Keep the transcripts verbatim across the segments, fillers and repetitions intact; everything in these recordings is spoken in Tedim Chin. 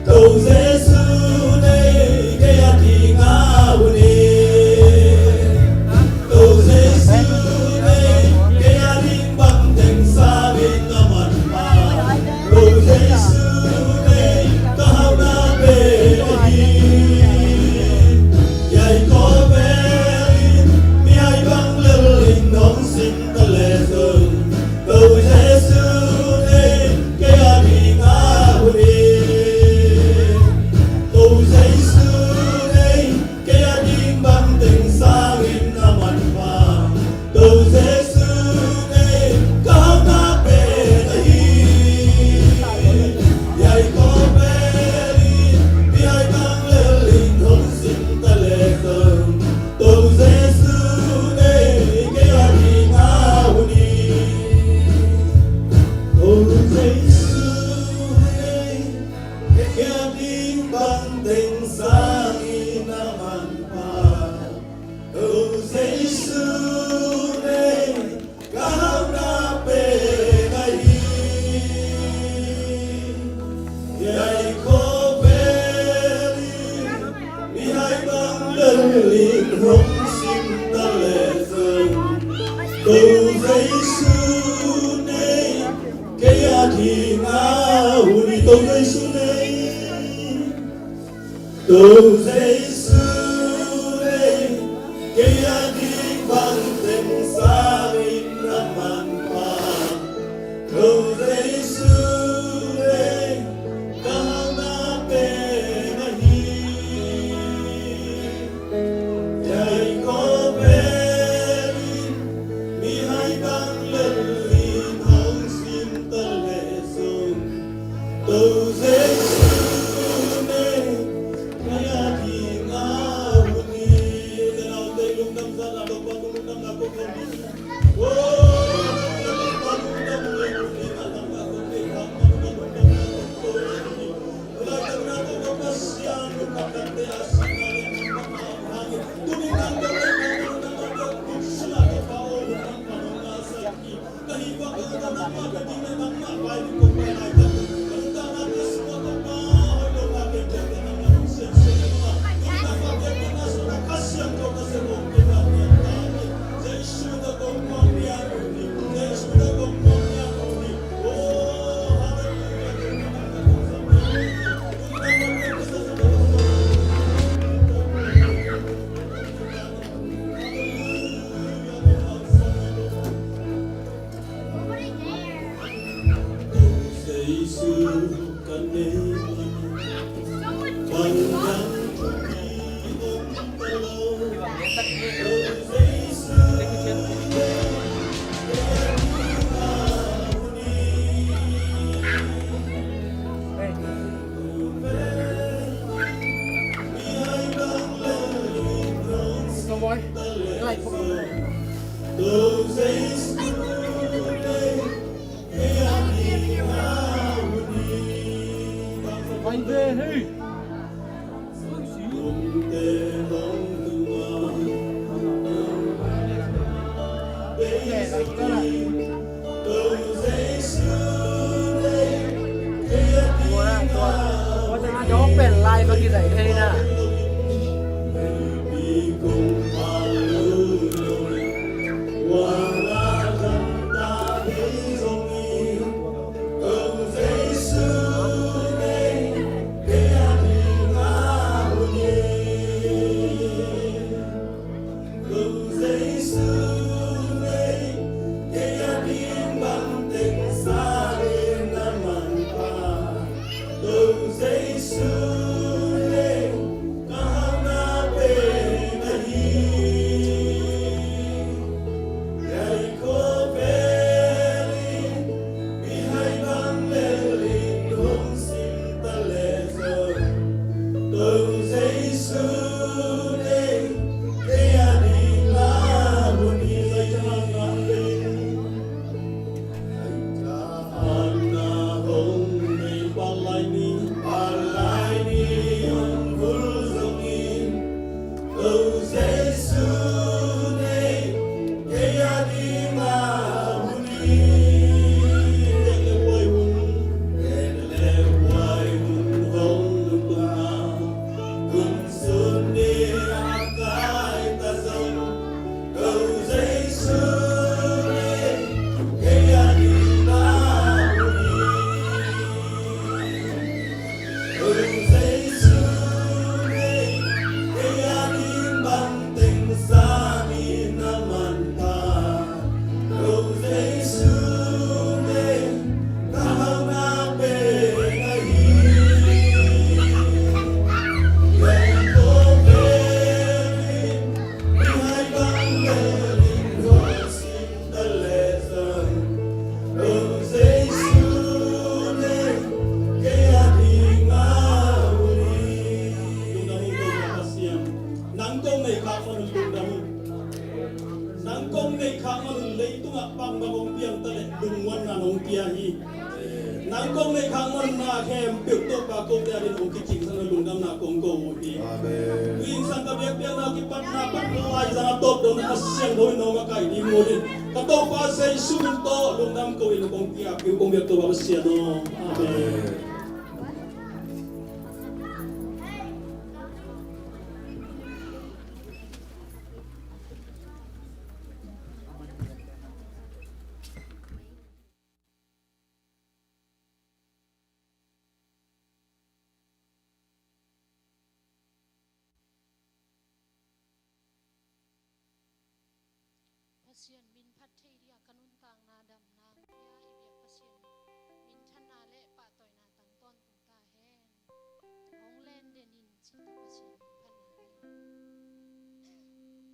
Tua Jesu nei kei a ding a hun hi. Tua Jesu nei kei a ding bang teng sangin a manpha. Tua Jesu nei ka hauhna pen ahi. Hiai khawvel in mihai bang lel in hong sim ta leh zong, tua Jesu nei kei a ding a hun hi. Tua Jesu nei kei a ding bang teng sangin a manpha. Tua Jesu nei ka hauhna pen ahi. Hiai khawvel in mihai bang lel in hong sim ta leh zong, tua Jesu nei kei a ding a hun hi. Tua Jesu nei kei a ding bang teng sangin a manpha. Tua Jesu nei ka hauhna pen ahi. Hiai khawvel in mihai bang lel in hong sim ta leh zong, tua Jesu nei kei a ding a hun hi. Tua Jesu nei, tua Jesu nei kei a ding bang teng sangin a manpha. Tua Jesu nei ka hauhna pen ahi. Hiai khawvel in mihai bang lel in hong sim ta leh zong, tua Jesu nei kei a ding a hun hi. Tua Jesu nei kei a ding bang teng sangin a manpha. Tua Jesu nei kei a ding bang teng sangin a manpha. Tua Jesu nei Khempeuh Topa kote adingin hong kicingsak na lungdamna kong ko uh hi. Amen. Tuin sang ka biakpiakna kipatna pan laizang a tawp dong na Pasian hoi nawm a kai ding uh hi. Ka Topa Jesu min tawh lungdam ko in kong piak uh kong biak Topa Pasian aw. Amen. Amen. Pasian min phat thei dia ka nuntakna damna pia i biak Pasian minthanna le pahtawina tang tawntung ta hen. Hong len den in cih tawh Pasian min phatna nei.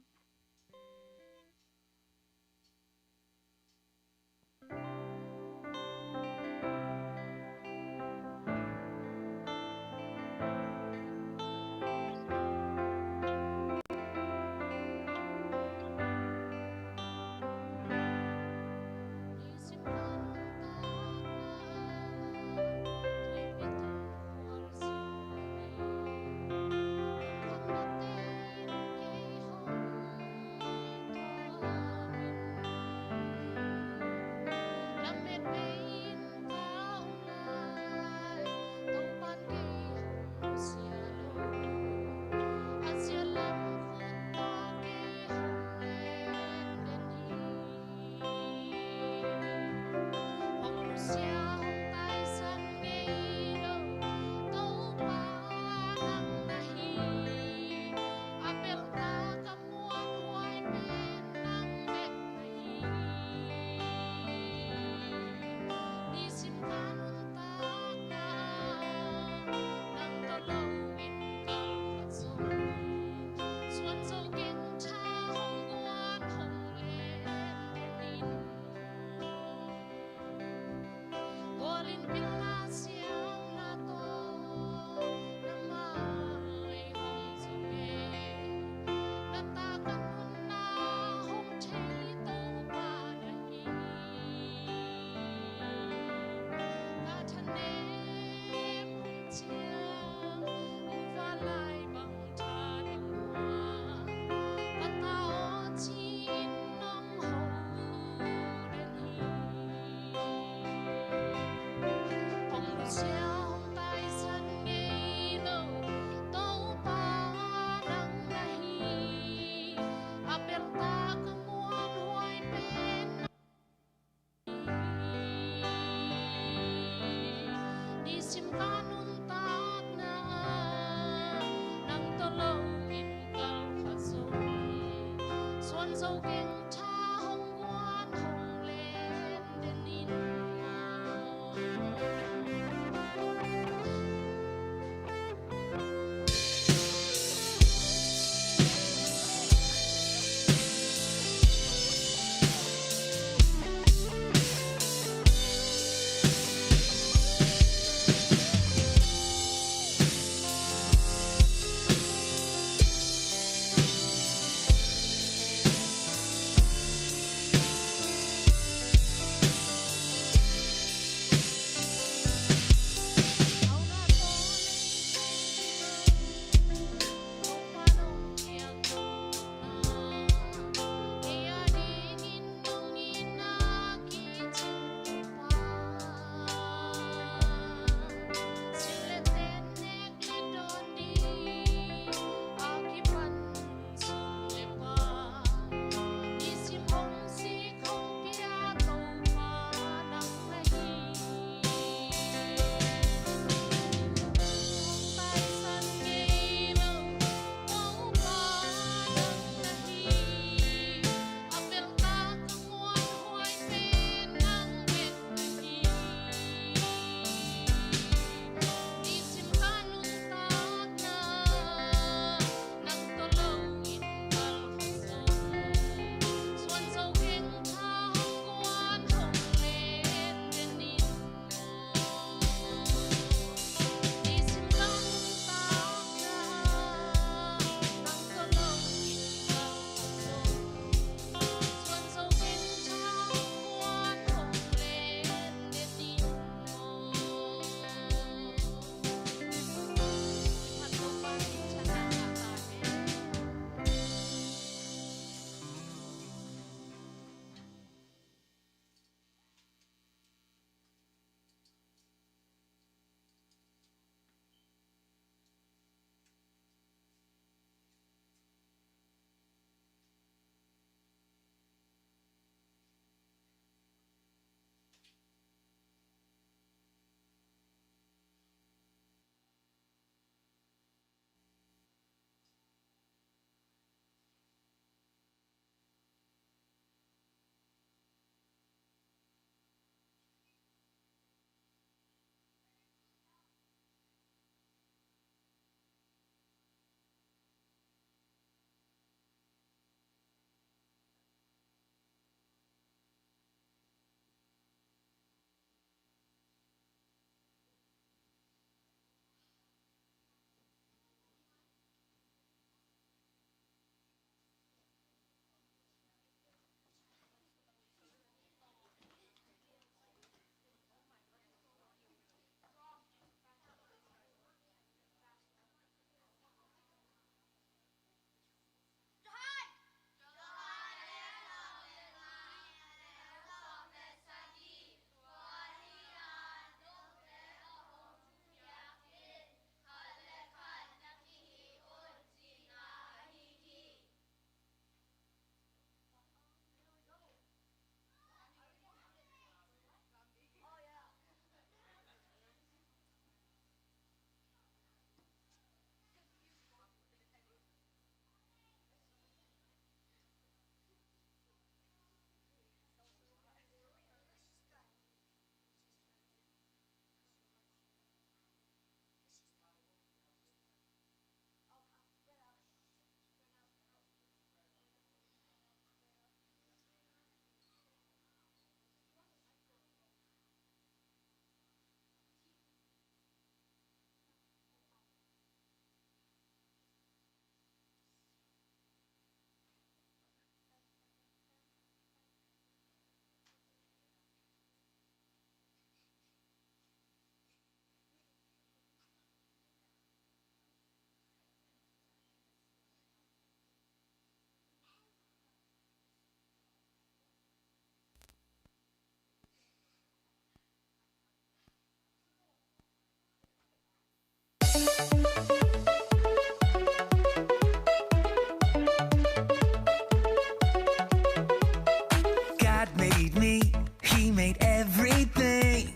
God made me, He made everything.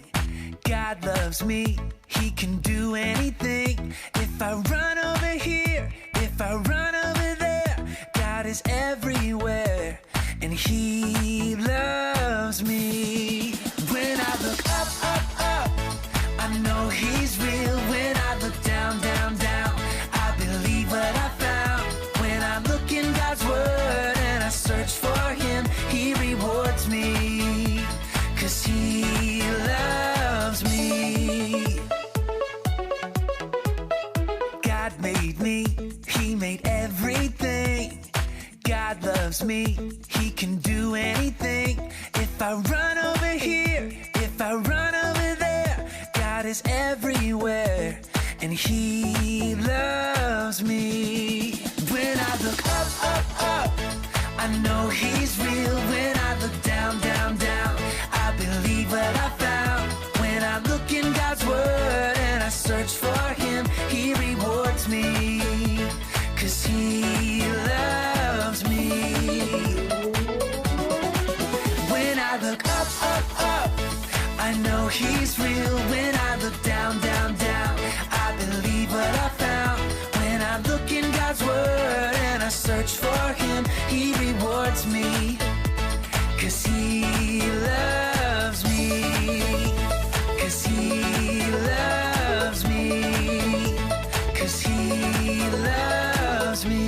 God loves me, He can do anything. If I run over here, if I run over there, God is everywhere, and He loves me. When I look up, up, up, I know He's real. When I look down, down, down, I believe what I found. When I look in God's Word and I search for Him, He rewards me, 'cause He loves me. God made me, He made everything. God loves me, He can do anything. If I run over here, if I run over there, God is everywhere, and He loves me. When I look up, up, up, I know He's real. When I look down, down, down, I believe what I found. When I look in God's Word and I search for Him, He rewards me, 'cause He loves me. When I look up, up, up, I know He's real. When I look down, down, down, I believe what I found. When I look in God's Word and I search for Him, He rewards me, 'cause He loves me, 'cause He loves me, 'cause He loves me.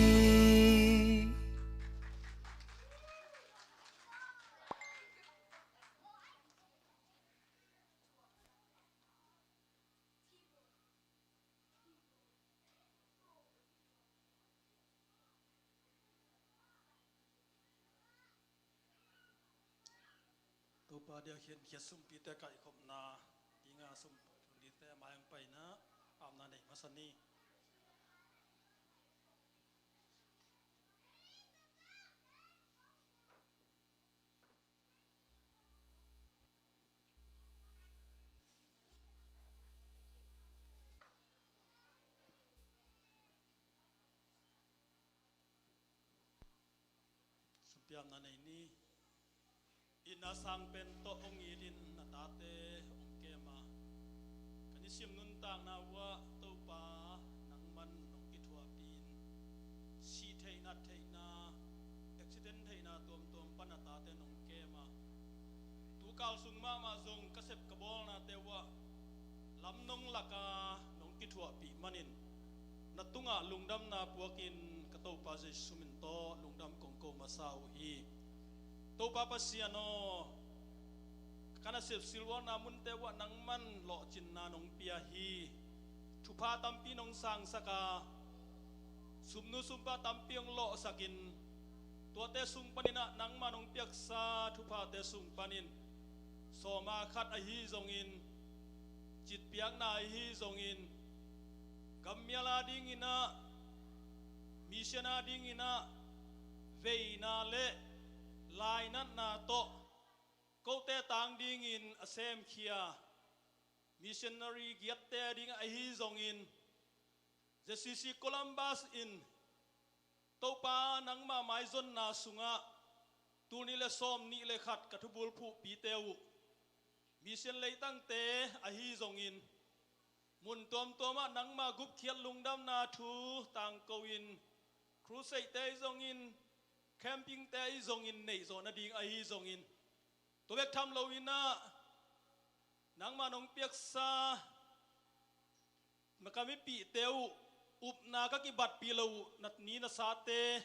Topa dia khian khiat sumpite kaihkhopna dinga sum dite mai ang paina apna nei masa ni. Sumpiamna nei ni. Itna sang pen tawh hong it in na tate hong kem a, ka nisim nuntakna uhah Topa nangman hong kithuahpih in. Sih theihna, theihna, accident theihna tuamtuam pan na tate nong kem a, tukal sung mahmah zong ka sep ka bawlnate uhah lam nong lak a nong kithuahpih manin na tungah lungdamna puakin ka Topa Jesu min tawh lungdam kong ko masa uh hi. Topa Pasian aw, ka nasep silvuakna munte uhah nangman lawhcinna nong pia hi. Thupha tampi nong sangsak a, sumnu sumpa tampi hong lawhsakin, tuate sung paninah nangma nong piaksa thuphate sung panin sawma khat ahi zongin, citpiakna ahi zongin, gammial a dinginah, mission a dinginah veina le lainatna tawh kote tang dingin a semkhia missionary giatte ding ahi zongin, J C C Columbus in Topa nangma maizonna sungah tul nih le sawm nih le khat ka thubul phuhpite uh mission leitangte ahi zongin, mun tuamtuamah nangma gupkhiat lungdamna thu tangko in, crusade-te ahi zongin, camping-te ahi zongin, neihzawh nading ahi zongin, tua bek tham loinah nangma nong piaksa na ka mipihte uh upna ka kibatpih lo uh na ni na sate,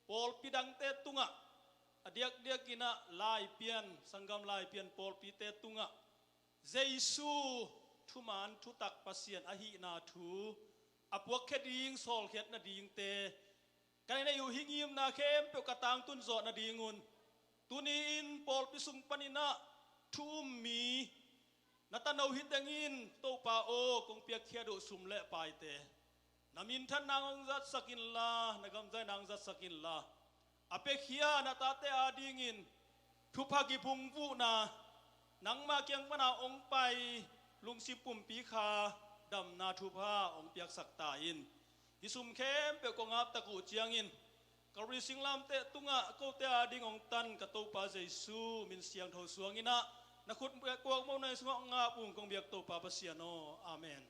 pawlpi dangte tungah, a diakdiakinah Laipian, sanggam Laipian pawlpite tungah Jesu thuman thutak Pasian ahihna thu a puakkhia ding, sawlkhiat nadingte ka neih uh hi ngimna khempeuh ka tangtun zawh nadingun, tuni-in pawlpi sung paninah thu um mi na tano hi tengin Topa aw, kong piakkhiat uh sum le paite na minthan nang hong zatsak inla, na gamzai nang zatsak inla, a piakhia na tate adingin thupha kiphungvuhna nangma kiang pana hong pai lungsim pumpi kha damna thupha hong piaksak ta in. Hih sum khempeuh kong ap tak uh ciangin Kalvari singlamteh tungah kote ading hong tan ka Topa Jesu min siangtho suang in ah, na khut kuakmona sungah hong ap ung kong biak Topa Pasian aw. Amen.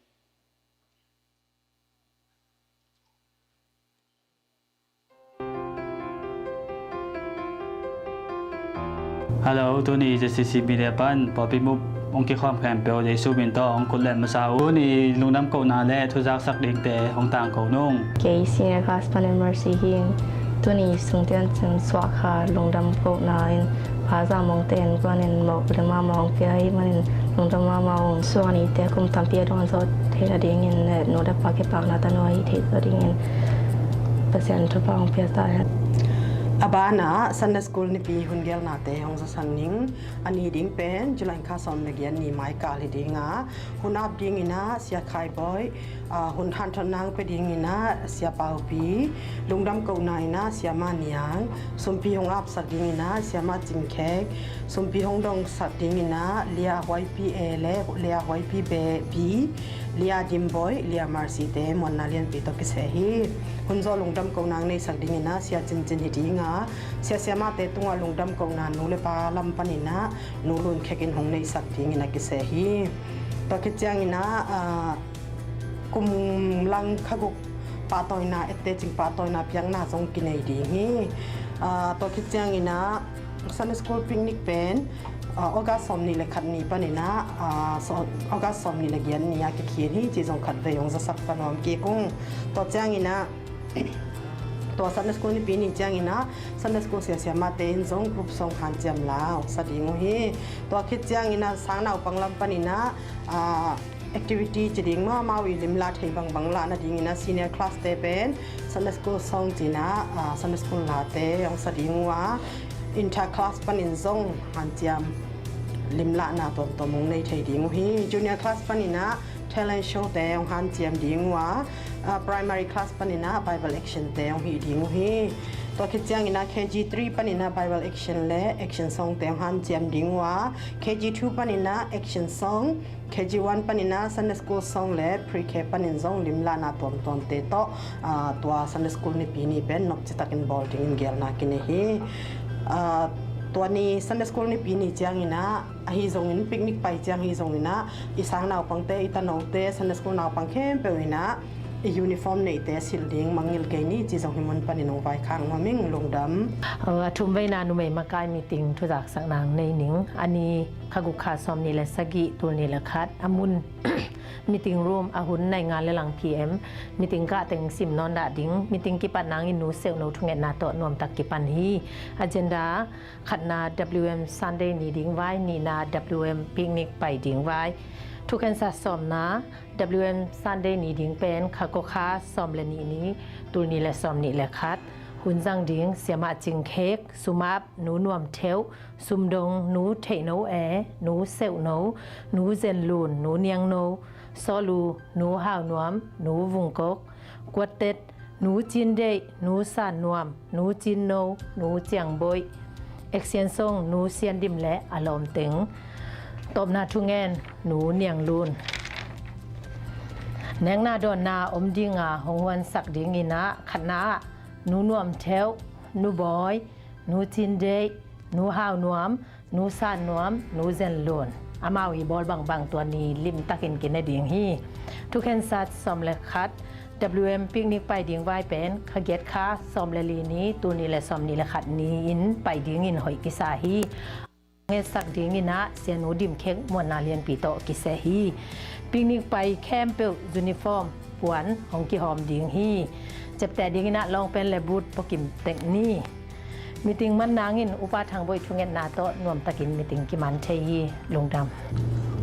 Hello, tuni J C C Media pan pawlpi mu hong kikhawm khempeuh Jesu min tawh hong kut lem masa uh. Tuni lungdam kohna le thuzaksak dingte hong tangko nung. Kei senior class panin Mercy hi ing. Tuni sungtian cin suah kha lungdam kohna in Pa Za Mong te in kuanin mawk le mahmah hong pia ahih manin lungdam mahmah ung. Suah nite kum tampi a dawn zawh theih nadingin le nu le pa kipakna tanu ahih theih zawh dingin Pasian thupha hong pia ta hen. A banah Sunday School nipi hun gelnate hong zasak ning. A ni ding pen July kha sawm le giat ni mai kal hi ding a, hun ap dingin ah Sia Khai Bawi, aa, hun hanthawn nang pia dingin ah Sia Paupi, lungdam kohna in ah Siama Niang, sumpi hong apsak dingin ah Siama Cing Khek, sumpi hong dongsak dingin ah Lia Huaipi E le Lia Huaipi Be Pi, Lia Dim Bawi, Lia Mercy te muanna lianpi tawh kiseh hi. Hun zawh lungdam kohna neihsak dingin ah Sia Cin Cin hi ding a, sia siamate tungah lungdam kohna nu le pa lam panin ah Nu Lun Khek in hong neihsak dingin a kiseh hi. Tua khit ciangin ah, aa, kum lang kha guk pahtawina, etteh cing pahtawina piakna zong kinei ding hi. Aa, tua khit ciangin ah Sunday School picnic pen, aa, August sawm nih le khat ni panin ah, aa, so-, August sawm nih le giat ni a kikhin hi, ci zong khat vei hong zasak pan nuam kik ung. Tua ciangin ah tua Sunday School nipi ni ciangin ah Sunday School sia siamate in zong group song hanciam la hong sa ding uh hi. Tua khit ciangin ah sang naupang lam panin ah, aa, activity ci ding maw, amau i limlah thei bangbang lahna dingin ah senior class te pen Sunday School song ci-in ah, aa, Sunday School late hong sa ding uh a, inter class panin zong hanciam limlahna tuamtuam hong nei thei ding uh hi. Junior class panin ah talent show te hong hanciam ding uh a, aa, primary class panin ah Bible action te hong hi ding uh hi. Tua khit ciangin ah K G three panin ah Bible action le action song te hong hanciam ding uh a, K G two panin ah action song, K G one panin ah Sunday School song le Pre-K panin zong limlahna tuamtuamte tawh, aa, tua Sunday School nipi ni pen nopci takin bawl dingin gelna kinei hi. Aa, tua ni Sunday School nipi ni ciangin ah, ahi zongin picnic pai ciang hi zongin ah, i sang naupangte, i tanote, Sunday School naupang khempeuh in ah i uniform neihte silh ding mangngilh kei ni, ci zong hih mun panin hong vaikhak nuam ing. Lungdam. Aa, a thumveina numei makai meeting thuzaksakna nei ning. A ni kha guk kha sawm nih le sagih, tul nih le khat. A mun meeting room, a hun nai nga le lang P M. Meeting kah teng sim nawn dah ding. Meeting kipat nangin Nu Seuhno thungetna tawh nuamtak kipan hi. Agenda khatna W M Sunday ni ding vai, nihna W M picnic pai ding vai. Thukhensat sawmna, W M Sunday ni ding pen kha kua kha sawm le nih ni, tul nih le sawm nih le khat. Hun zang ding, Siamah Cing Khek, Sumap, Nu Nuam Theuh, Sumdong, Nu Theihno E, Nu Seuhno, Nu Zen Lun, Nu Niang No, Sawlu, Nu Hau Nuam, Nu Vung Kok, Kuat Tet, Nu Cin Deih, Nu San Nuam, Nu Cin No, Nu Ciang Boih, Action Song, Nu Sian Dim le a lawmteng. Tawpna thungen, Nu Niang Lun. Nekna dawnna om ding a, hong huansak dingin ah, khatna ah Nu Nuam Theuh, Nu Bawi, Nu Cin Deih, Nu Hau Nuam, Nu San Nuam, Nu Zen Lun. Amau i bawl bangbang tua ni limtakin kine ding hi. Thukhensat sawm le khat, W M picnic pai ding vai pen kha giat kha sawm le li ni, tul nih le sawm nih le khat ni-in pai dingin hoih kisa hi. Ngetsak dingin ah Sianu Dim Khek muanna lianpi tawh kiseh hi. Picnic pai khempeuh uniform puan hong kihawm ding hi. Ciapteh dingin ah lawngpen le boot pua kim tek ni. Meeting man nangin Upa Thang Boih thungetna tawh nuamtakin meeting kiman thei hi. Lungdam.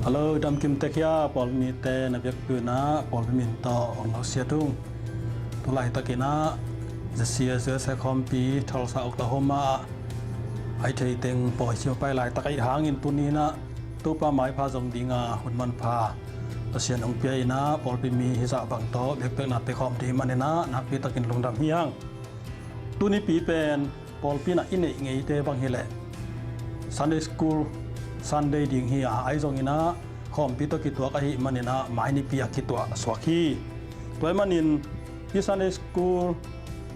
Hello, dam kim tek hia, pawlmite na biakpiakna pawlpi min tawh hong lo siat ung. Tu laitakin ah Z C S U S A khawmpi Tulsa, Oklahoma ah a i thei teng pawi cio pai laitak ahih hangin tuni-in ah Topa maipha zong dinga hun manpha Pasian hong pia in ah pawlpi mi hizah bang tawh biakpiakna pia khawm ding manin ah nakpi takin lungdam hi hang. Tunipi pen pawlpi in ah i neih ngeite bang hileh Sunday School Sunday ding hi a, ahi zongin ah khawmpi tawh kituak ahih manin ah mai nipi a kituah suak hi. Tua ahih manin hih Sunday School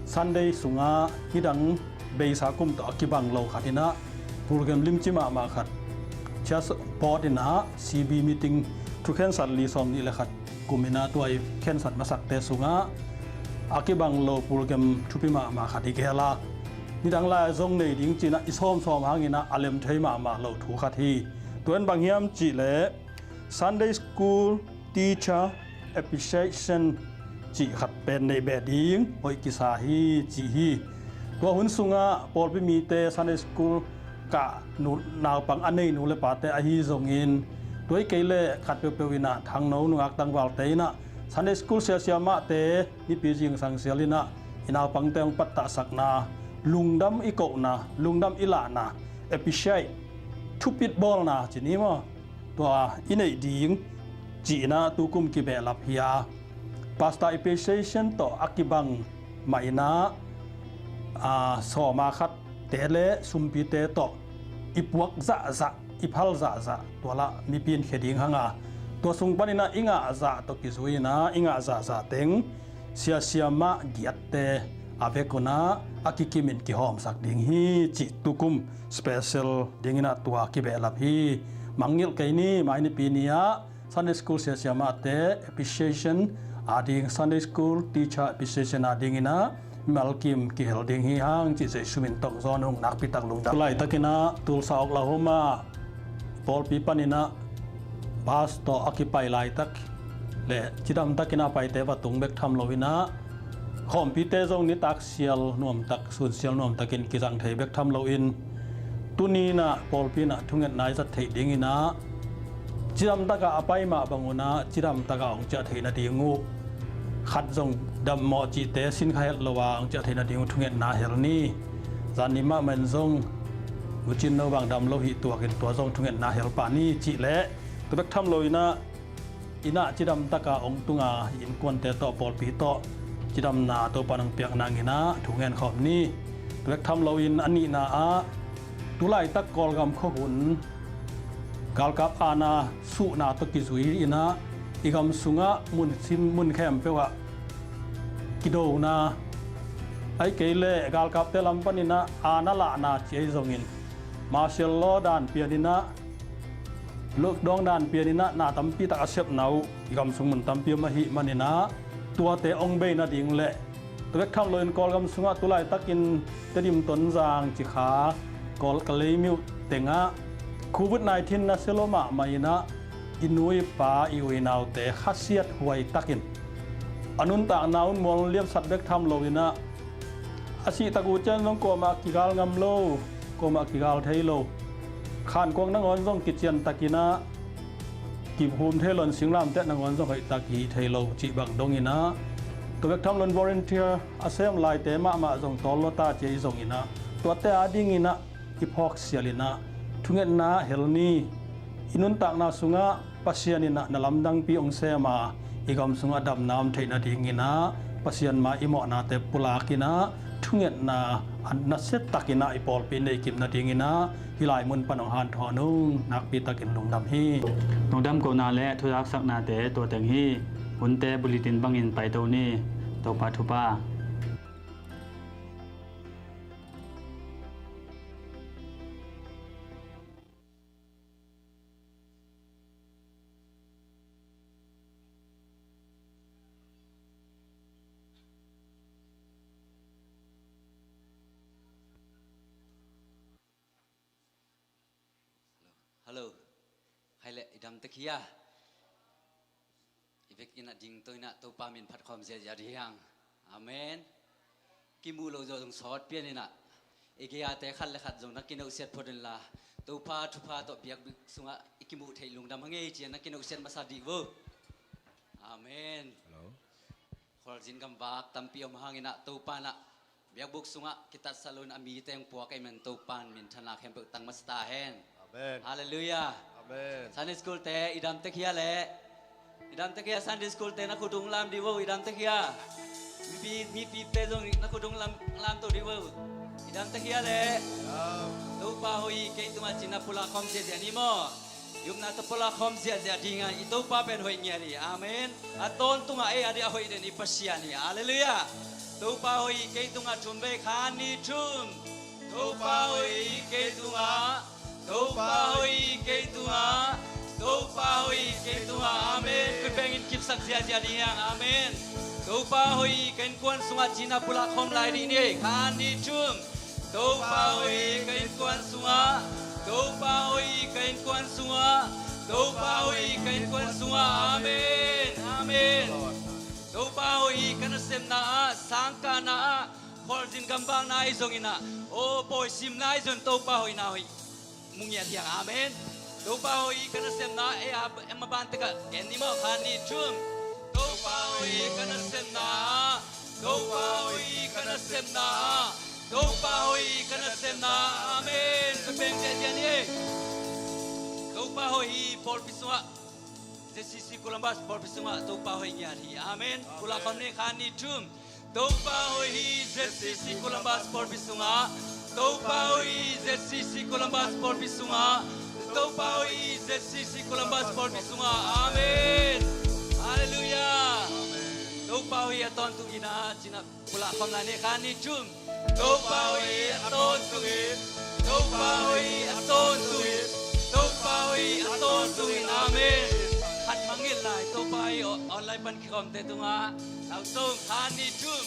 Sunday sungah hih dang beisa kum tawh a kibang lo khat in ah program limci mahmah khat, church board in ah C B meeting thu khensat li sawm nih le khat kum in ah tua i khensat masakte sungah a kibang lo program thupi mahmah khat i gel a, nidang lai-a zong nei ding ci-in ah i sawmsawm hangin ah a lem thei mahmah lo thu khat hi. Tua in bang hiam cih leh Sunday School Teacher Appreciation cih khat pen neih beh ding hoih kisa hi ci hi. Tua hun sungah pawlpi mite Sunday School kah nu, naupang a nei nu le pate ahi zongin, tua hi kei leh khat peuhpeuh in ah thangno nungak tangvalte in ah Sunday School siasia mahte nipi zingsang sial in ah i naupangte hong pattahsakna, lungdam i kohna, lungdam i lahna, appreciate, thupit bawlna ci ni maw, tua i neih ding ci-in ah tukum kibehlap hi a, Pastor Appreciation tawh a kibang mah in ah, aa, sawma khatte le sumpite tawh i puak zahzah, i phal zahzah, tua lah mipi in khia ding hang a, tua sung panin ah i ngah zah tawh kizui in ah i ngah zahzah teng siasia mah giatte a vek un ah a kikim in kihawmsak ding hi cih tukum special dingin ah tua kibehlap hi. Mangngilh kei ni, mai nipi ni-ah Sunday School siasia mahte appreciation ading, Sunday School teacher appreciation adingin ah mimal kim kihel ding hi hang cih Jesu min tawh zong hong nakpi tak lungdam. Tu laitakin ah Tulsa, Oklahoma pawlpi panin ah bus tawh a kipai laitak le cidam takin ah paite va tung bek tham loin ah khawmpite zong nitak sial nuamtak, sun sial nuamtakin kizang thei bek tham loin, tuni in ah pawlpi in ah thungetna i zat theih dingin ah cidam takah a pai mah bangun ah cidam takah hong ciah theih nading uh, khat zong dammawh cihte sin kha het lo a hong ciah theih nading uh thungetna hel ni. Zan ni mahmah in zong nucin no bang dam lo hi tuakin tua zong thungetna hel pah ni cih leh, tua bek tham loin ah inn ah cidam taka hong tunga i innkuante tawh, pawlpi tawh cidamna Topa in hong piak nangin ah thu ngen khawm ni. Tua bek tham loin a nihna ah, tu laitak Kawlgam khuahun galkap aana suhna tawh kizui in ah i gam sungah mun sim mun khempeuh ah kidona, ahih kei leh galkapte lam panin ah aana lahna ci ahi zongin, martial law dan pianin ah, lockdown dan pianin ah na tampi tak a sepna uh i gam sung mun tampi om ahih manin ah, tuate hong bei nading le, tua bek tham loin Kawlgam sungah tu laitakin Tedim, Tonzang, Cikha, Kawl, Kalaymyo tengah Covid nineteen nasia lo mahmah in ah, i nu i pa, i u i naute khasiat huai takin a nuntakna un mual liamsat bek tham loin ah, a sih tak uh ciang zong kuamah kigal ngam lo, kuamah kigal thei lo. Khankuang nangawn zong kician takin ah kihum thei lo in, singlamteh nangawn zong hoih tak kihi thei lo cih bang dongin ah, tua bek tham loin volunteer a sem laite mahmah zong tawl lo ta ci ahi zongin ah, tuate adingin ah i phawk sialin ah thungetna hel ni. I nuntakna sungah Pasian in ah na lamdangpi hong sem a, i gam sungah damna om theih nadingin ah Pasian mai i mawhnate pulakin ah thungetna a nasia takin ah i pawlpi nei kim nadingin ah hih lai mun pan hong hanthawn ung. Nakpi takin lungdam hi. Lungdam kohna le thuzaksaknate tua teng hi. Hunte bulletin bangin paito ni. Topa thupha. Hello. Hello. Hai le, i dam tek hia? I vekin a ding to in ah Topa min phat khawm ziazia dih hiang. Amen. Kimuh lo zawh zong sawt pian in ah, i gei-ate khat le khat zong na kinawhsiat phot inla, Topa thupha tawh biakbuk sungah i kimuh theih lungdam hang ei ci-a na kinawhsiat masa dih vo. Amen. Hello. Khualzin gamvak tampi om hangin ah Topa in ah biakbuk sungah kitatsa loin a mite hong puak ahih manin Topa in minthanna khempeuh tang masa ta hen. Amen. Halleluiah. Amen. Sunday school te i dam tek hia le? I dam tek hia? Sunday school te na khut hong lam dih vo, i dam tek hia? Mipi, mipite zong na khut hong lam, lam to dih vo. I dam tek hia le? Dam. Topa hoih, kei tungah cina pulak khawm ziazia ni maw. I upna tawh pulak khawm ziahziah dingin i Topa pen hoih ngiat hi. Amen. A tawntungah ei a ding a hoih den i Pasian hi. Halleluiah. Topa hoih hi kei tungah thum vei, kha ni thum. Topa hoih hi kei tungah. Topa hoih hi kei tungah. Topa hoih hi kei tungah. Amen. Khut bengin kipsak ziahziah ding hi hang. Amen. Topa hoih hi ka innkuan sungah ci-in a pulak khawm lai ding ni. Kha ni thum. Topa hoih hi ka innkuan sungah. Topa hoih hi ka innkuan sungah. Topa hoih hi ka innkuan sungah. Amen. Amen. Topa hoih hi ka nasepna ah, sangkahna ah, khualzin gamvakna ahi zongin ah, aw, pawi simna ahi zongin Topa hoihna hoih mu ngiat hi hang. Amen. Topa hoih hi ka nasepna, ei a, ei a ban tekah en ni maw, kha ni thum. Topa hoih hi ka nasepna. Topa hoih hi ka nasepna. Topa hoih hi ka nasepna. Amen. Ka peng ziahziah ni ei. Topa hoih hi pawlpi sungah, Z C C Columbus pawlpi sungah Topa hoih ngiat hi. Amen. Amen. Pulak khawm ni, kha ni thum. Topa hoih hi Z C C Columbus pawlpi sungah. Topa hoih hi Z C C Columbus pawlpi sungah. Topa hoih hi Z C C Columbus pawlpi sungah. Amen. Halleluiah. Topa hoih hi a tawntungin ah, ci-in a pulak khawm lai ni, kha ni thum. Topa hoih hi a tawntungin. Topa hoih hi a tawntungin. Topa hoih hi a tawntungin. Amen. Khat mangngilh lai, Topa hoih hi online pan kikhawmte tungah. Lau sung, kha ni thum.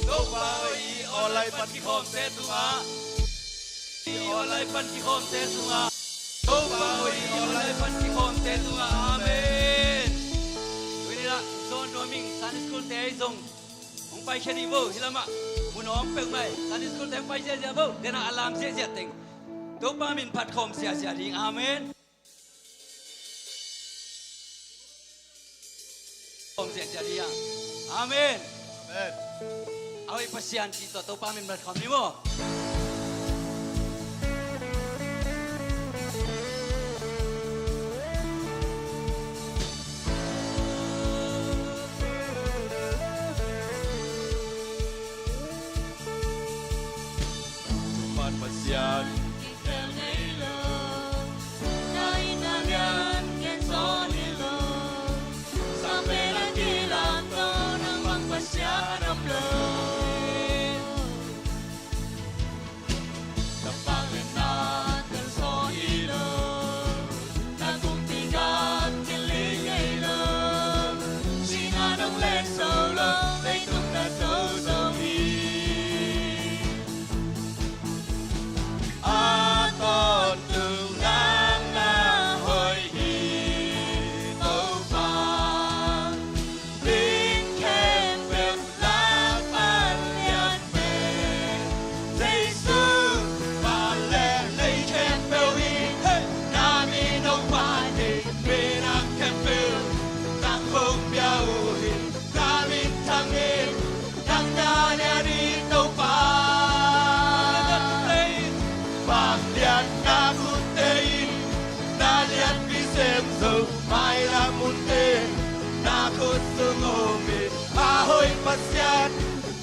Topa hoih hi online pan kikhawmte tungah. Online pan kikhawmte tungah. Topa hoih hi online pan kikhawmte tungah. Amen. Tuni-in ah, John Nuaming Sunday School te ahi zong hong paikhia ni vo, hih lamah. Mun hong peuhmah hi. Sunday School te hong pai ziahziah vo. Denah a lam ziahziah teng Topa min phat khawm ziahziah ding. Amen. Khawm ziahziah ding. Amen. Amen. A hoih Pasian cih tawh Topa min phat khawm ni maw. Thuman Pasian kikhel ngei lo, na it na lian gen zaw hi lo. Sangpen a kilang tawh nang bang Pasian om lo. Na vangliatna tel zaw hi lo, na kumpi gam kiling ngei lo. Sihna nong lek zo lo, leitung na zo zo hi. A tawntung nang na hoih hi, Topa. Ling khempeuh lak pan lian pen Jesu, van le lei khempeuh hi. Na min hong phat hi. Minam khempeuh nang hong pia uh hi. Na min thang in, nang na lian hi, Topa. Vangliatna khutte in na lianpi sem zo. Mailam munte na khut sung om hi. A hoih Pasian,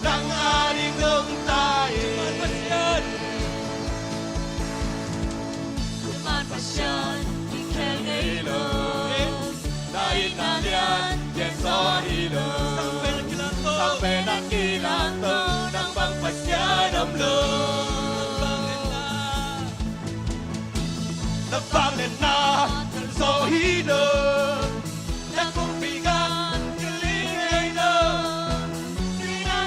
nang a ding dong ta hi. Thuman Pasian, thuman Pasian kikhel ngei lo. Na it na lian gen zaw hi lo. Sangpen a kilang tawh, sangpen a kilang tawh nang bang Pasian om lo. Na vangliatna tel zaw hi lo. Na kumpi gam kiling ngei lo. Sihna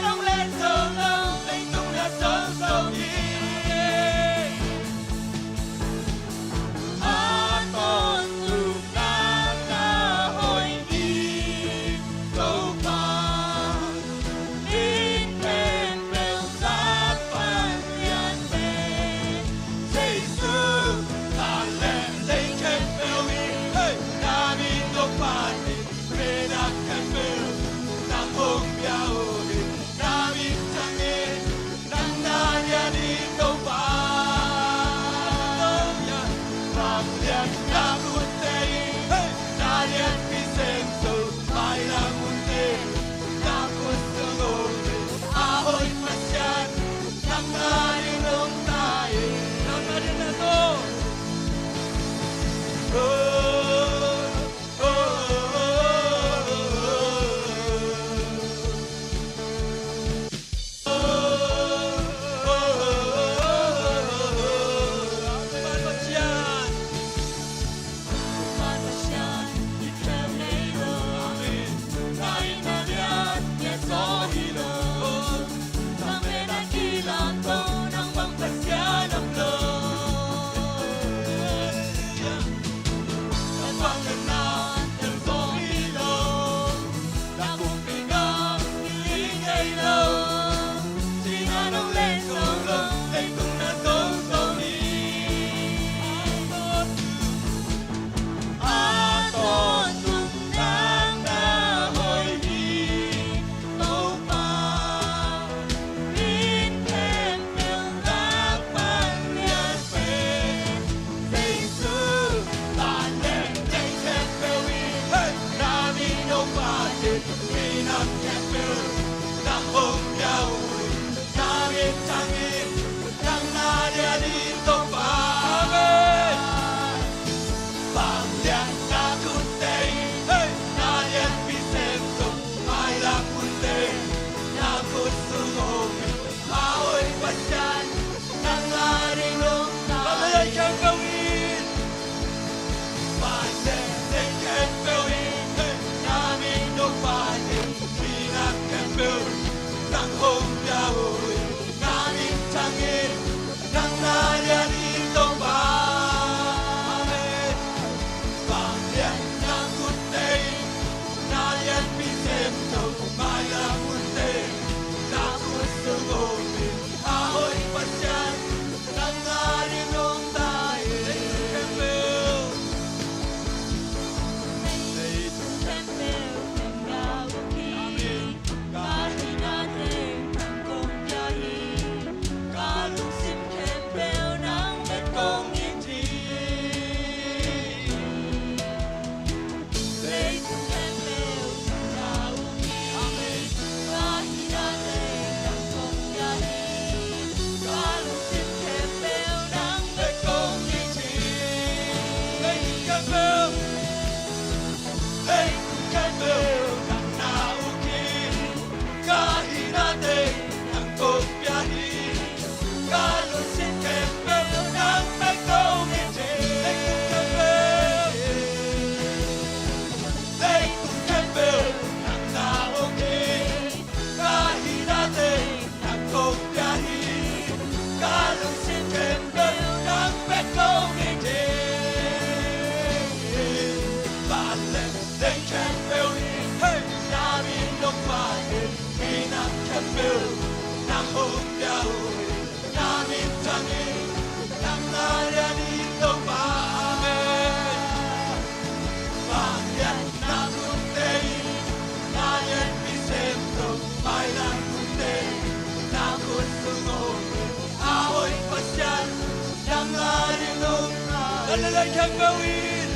Khempeuh in,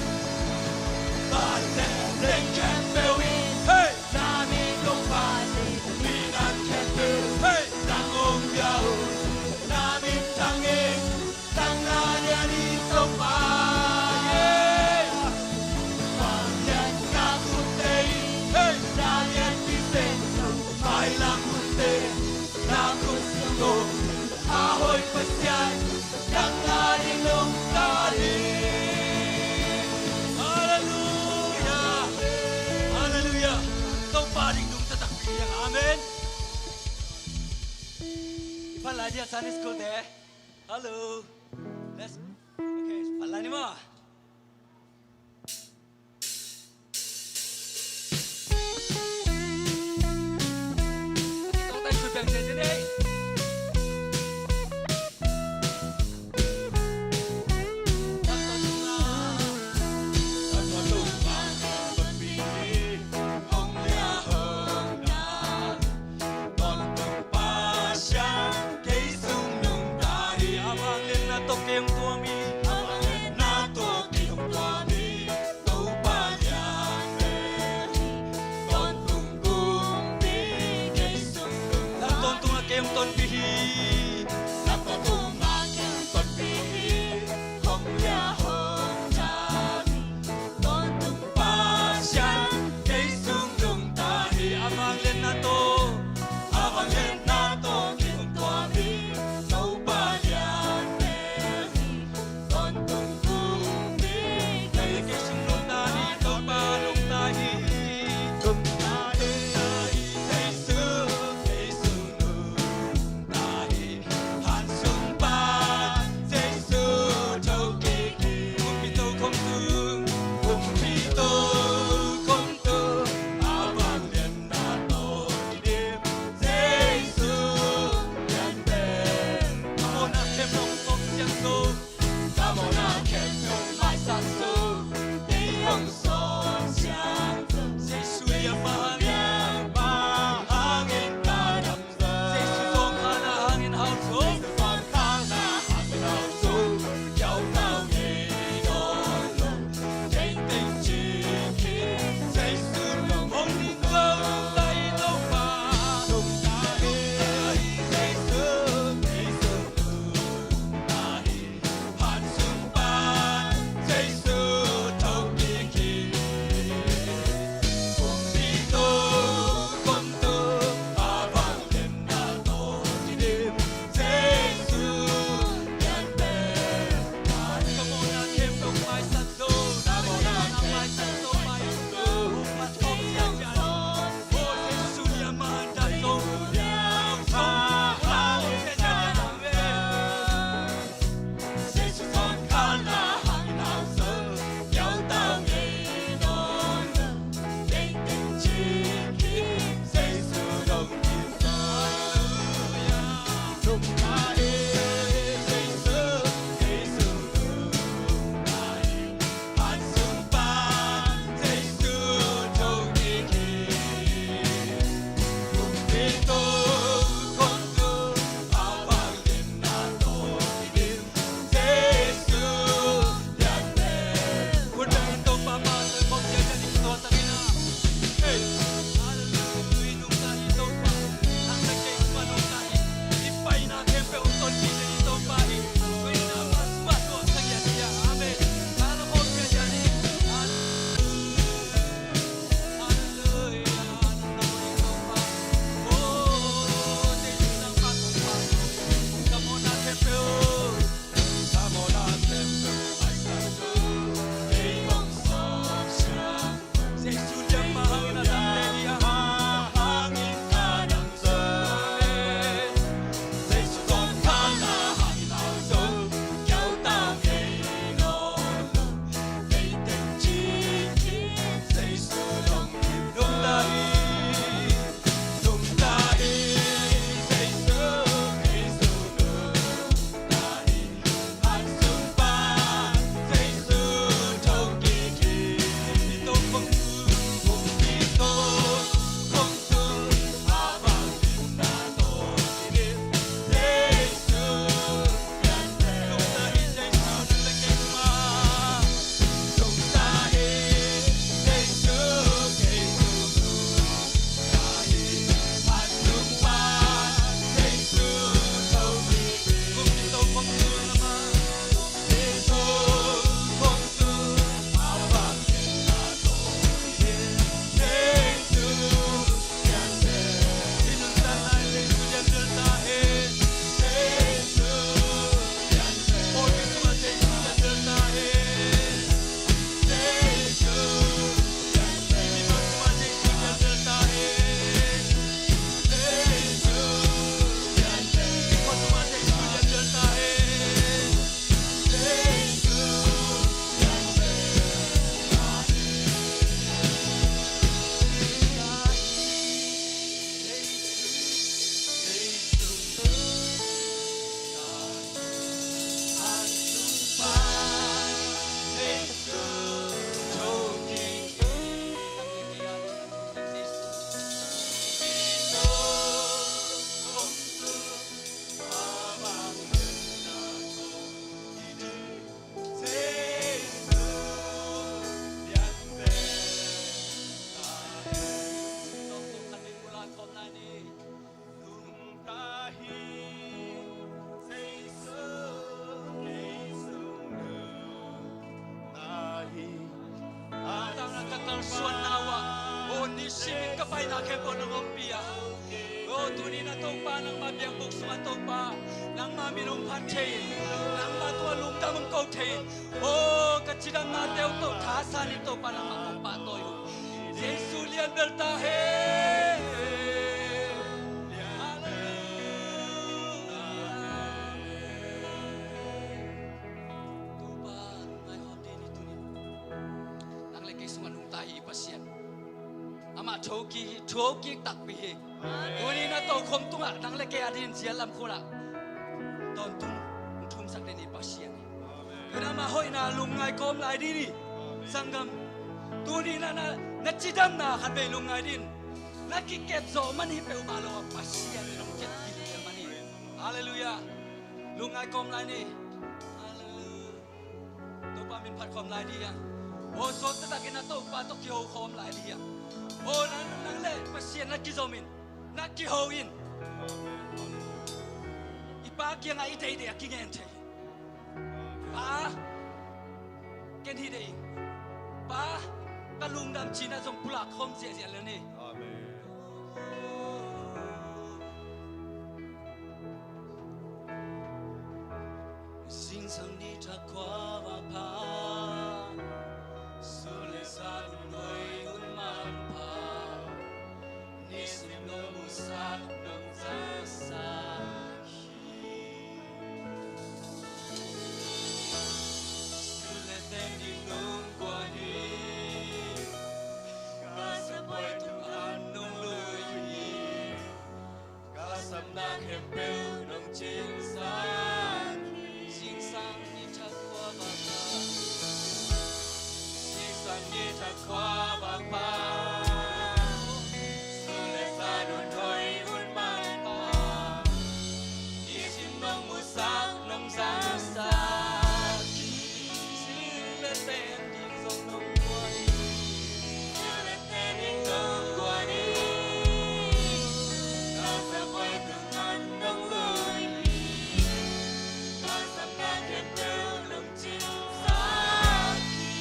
vanleng khempeuh in, hey, na min hong phat hi. Minam khempeuh, hey, nang hong pia uh. Na min thang hi. Nang na lian hi Topa. Yeah. Vangliatna khutte in, hey, na lianpi seng lo, mailam hunte na khut sung om, a hoih Pasian, nang na ding lungtang hi. Halleluiah. Halleluiah. Topa ding dum taktak hi hang. Amen. I phat lai dia Sunday school te. Hello. Let's, okay, phat lai ni maw. Kei sung nungta hi. A vangliatna tawh kei hong tuam hi. A vangliatna tawh kei hong tuam hi. Topa lian hi. Tawntung kumpi kei sung nungta. Tawntung ah kei hong tonpih hi. Tawntung ah kei hong tonpih hi. Hong lia hong ta hi. Tawntung Pasian kei sung nungta hi. A vangliatna tawh, a vangliatna tawh kei hong tuam hi. Topa lian hi. Tawntung kumpi kei, kei sung nungta hi. Topa nungta hi. Nungta hi. Kei sung, kei sung nungta hi. Tuni-in ah Topa, nangmah biakbuk sungah Topa, nangmah min hong phat thei in, nangmah tungah lungdam hong ko thei in, aw ka cidamnate uh Topa thasan in Topa nangmah kong pahtawi uh. Jesu lian bel ta hen. Halleluia. Topa lungngai hawm dih ni tuni. Nang le kei sungah nungta hi i Pasian. Amah thokik hi, thokik takpi hi. Tuni-in ah tokhom tungah nang le kei a dingin zial lam khunah tawntung hong thumsak den i Pasian hi. Tuni-in amah hoihna lungngai kawm lai dih ni. Sanggam, tuni-in ah na, na cidamna khat vei lungngai dih in. Na kikep zawh man hi peuhmah lo a Pasian in hong kep gil man hi. Halleluia. Lungngai kawm lai ni. Halleluia. Topa min phat khawm lai dih hiam? Aw, sawt taktakin a Topa tawh kiho khawm lai dih hiam? Aw, nang, nang le Pasian na kizom in, na kiho in. I Pa kiangah i deih deih a kingen thei. Pa, ken hi deih ing. Pa, ka lungdam cih na zong pulak khawm ziahziah le ni. Amen. Zingsang ni thak khua vak pha, sun le zan hun hoih hun manpha, nisim lo musak nong zangsak hi. Sun le teng ding nong guan hi, ka sabuai tung an nong lui hi. Ka sapna khempeuh nong cingsak hi. Zingsang ni thak khua vak pha. Zingsang ni thak khua vak pha. Sun le zan hun hoih hun manpha, nisim nong musak nong zangsak hi. Sun le teng ding zong nong guan hi. Sun le teng ding nong guan hi. Ka sabuai tung an nong lui hi. Ka sapna khempeuh nong cingsak hi.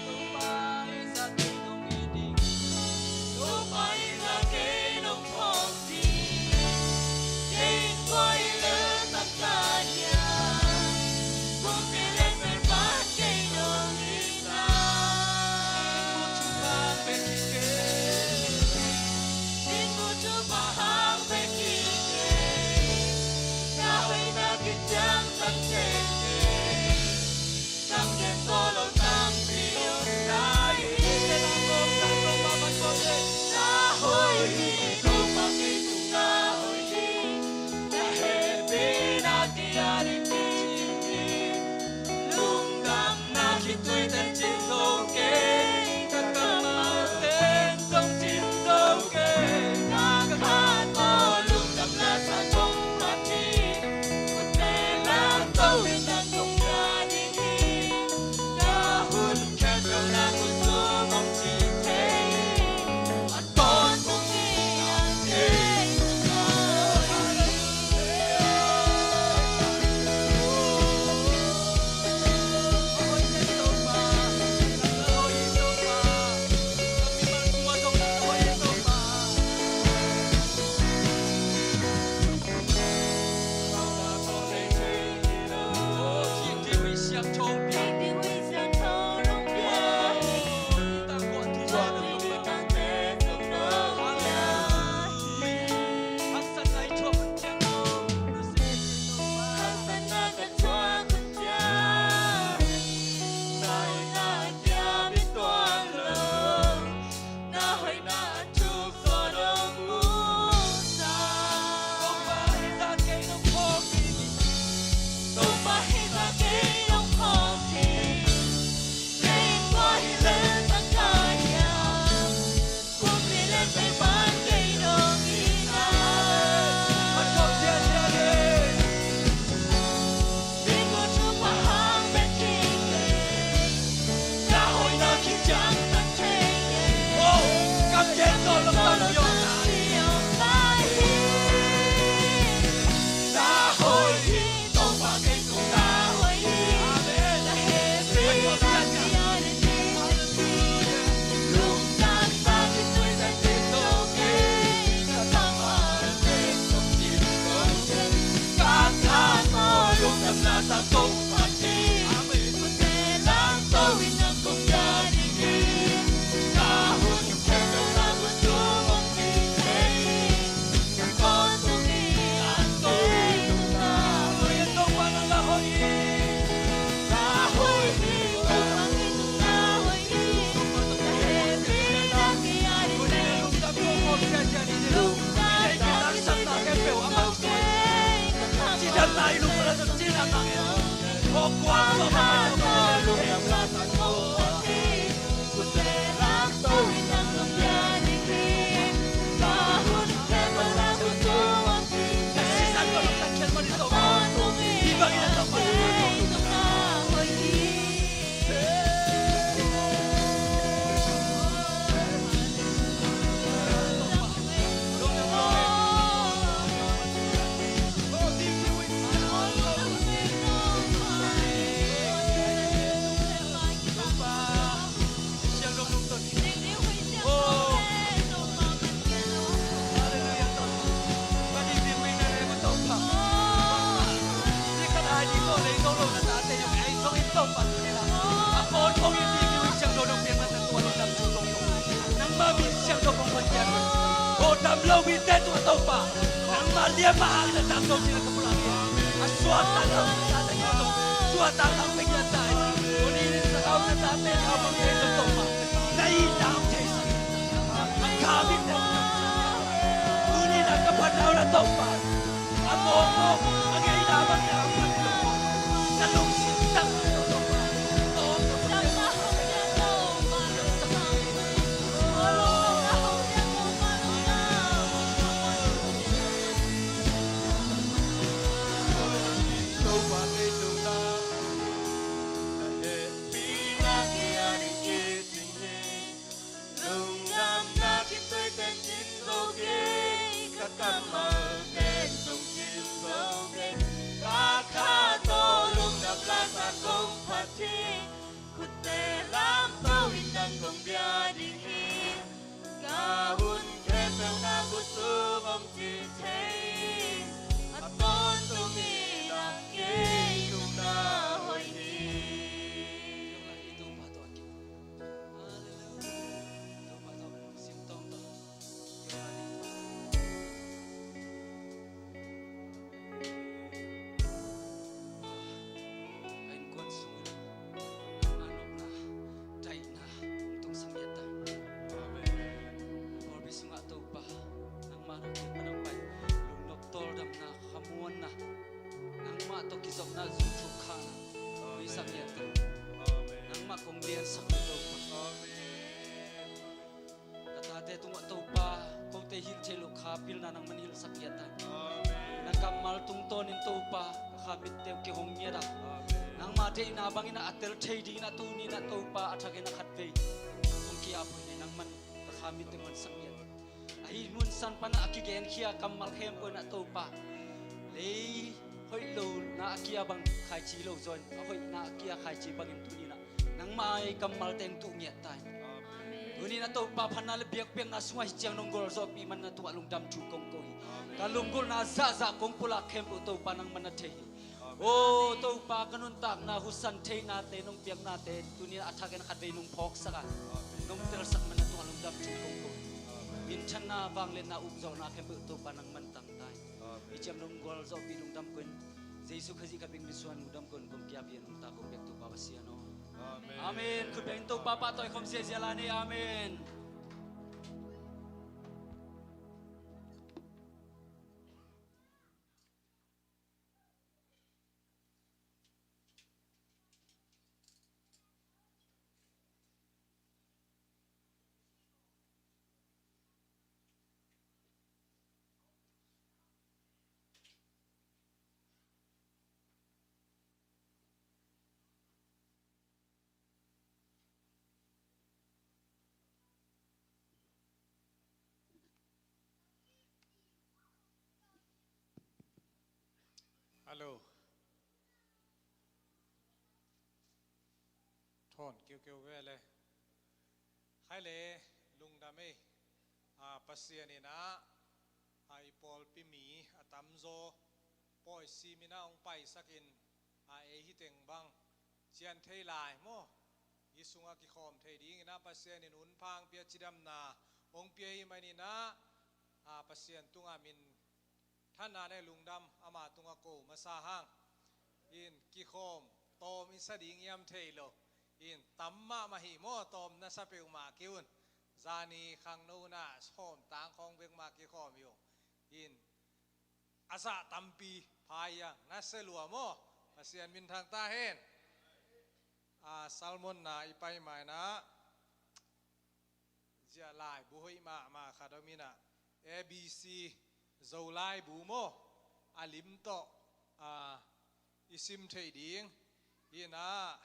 Topa i zat ding nong Topa, a pawn khong i mi, mi siangtho nong piak man na tua lungdam thu kong ko. Nangmah min siangtho kong phat piak. Aw, dam lo mite tung ah Topa, nangmah lian mah hang na dam lo ding na ka pulak hi. A suakta lo na ta na ngiat tung, suakta lo na ngiat ta hi. Aw, ni ni sa lo na ta te ni aw bang thei lo Topa, na itna hong theisak. A kha mite hong theisak. Tuni na ka phat lo na Topa. Lungdamna kituite cin zo kei, ka kammalte zong cin zo kei. Ka kha tawh lungdam lasa kong phat hi. Khutte lamto in nang kong bia ding hi. Ka hun khempeuh na khut sung om ci thei. A tawntung in nang kei nungna hoih hi. Ka innkuan sungah nangmah nopna daihna hong tungsak ngiat ta. Amen. Ka pawlpi sungah Topa, nangmah nopna pan hong pai lungnop tawldamna khamuanna, nangmah tawh kizopna zungthuk khahna nuisak ngiat ta. Amen. Nangmah kong liansak uh Topa. Amen. Ka tate tungah Topa, kote hilh theih loh kha pilna nangman hilhsak ngiat ta. Amen. Na kammal tungtawnin Topa, ka kha mitte uh kihong ngiat a. Amen. Nangmah deihna bangin a tel thei dingin a tuni na Topa a thakin a khatvei kong ki-ap uh hi. Nangman ka kha mitte mansak ngiat ta. Ahi mun san pan a kigenkhia kammal khempeuh na Topa, lei hoih lo na a kia bang khaici lo zaw in, a hoih na a kia khaici bangin tuni na nangmah ei kammal teng tuh ngiat ta in. Amen. Tuni na Topa phatna le biakpiakna sungah hi ciang nong gualzawhpih man na tungah lungdam thu kong ko hi. Amen. Ka lunggulhna zahzah kong pulak khempeuh Topa nangman na thei hi. Amen. Aw Topa, ka nuntakna husan theihnate nong piaknate tuni a thakin a khatvei nong phawksak a, amen, nong telsak man na tungah lungdam thu kong ko hi. Amen. Minthanna, vangliatna, ukzawhna khempeuh Topa nangman tang ta in. Amen. Hi ciang nong gualzawhpih lungdam ko in, Jesu Khazih ka bik min suang lungdam ko in kong ki-ap hi. Nong ta kong pek Topa Pasian aw. Amen. Amen. Khut bengin Topa pahtawi khawm ziahziah lai ni. Amen. Hallo. Thawn kiukiu ve le. Khai le, lungdam ei. A, Pasian in ah, a, i pawlpi mi a tamzaw pawi simin ah hong paisakin, a, ei hi teng bang cian thei lai maw? I sungah kikhawm thei dingin ah Pasian in hunpha hong pia, cidamna hong pia hi manin ah, a, Pasian tungah min thanna nei lungdam ama tungah ko masa hang. In kikhawm tawm i sa ding hiam thei lo. In tam mahmah hi maw, tawm na sa peuhmah kei un. Zani khangno na sawm tang khawng bek mah kikhawm hi ung. In a zah tampi pha hiang na se lua maw. Pasian minthang ta hen. A, sermon na i pai mai na zia laibu hoih mahmah khat om in ah, A B C Zo laibu maw, a lim tawh, a, i sim theih ding hi in ah,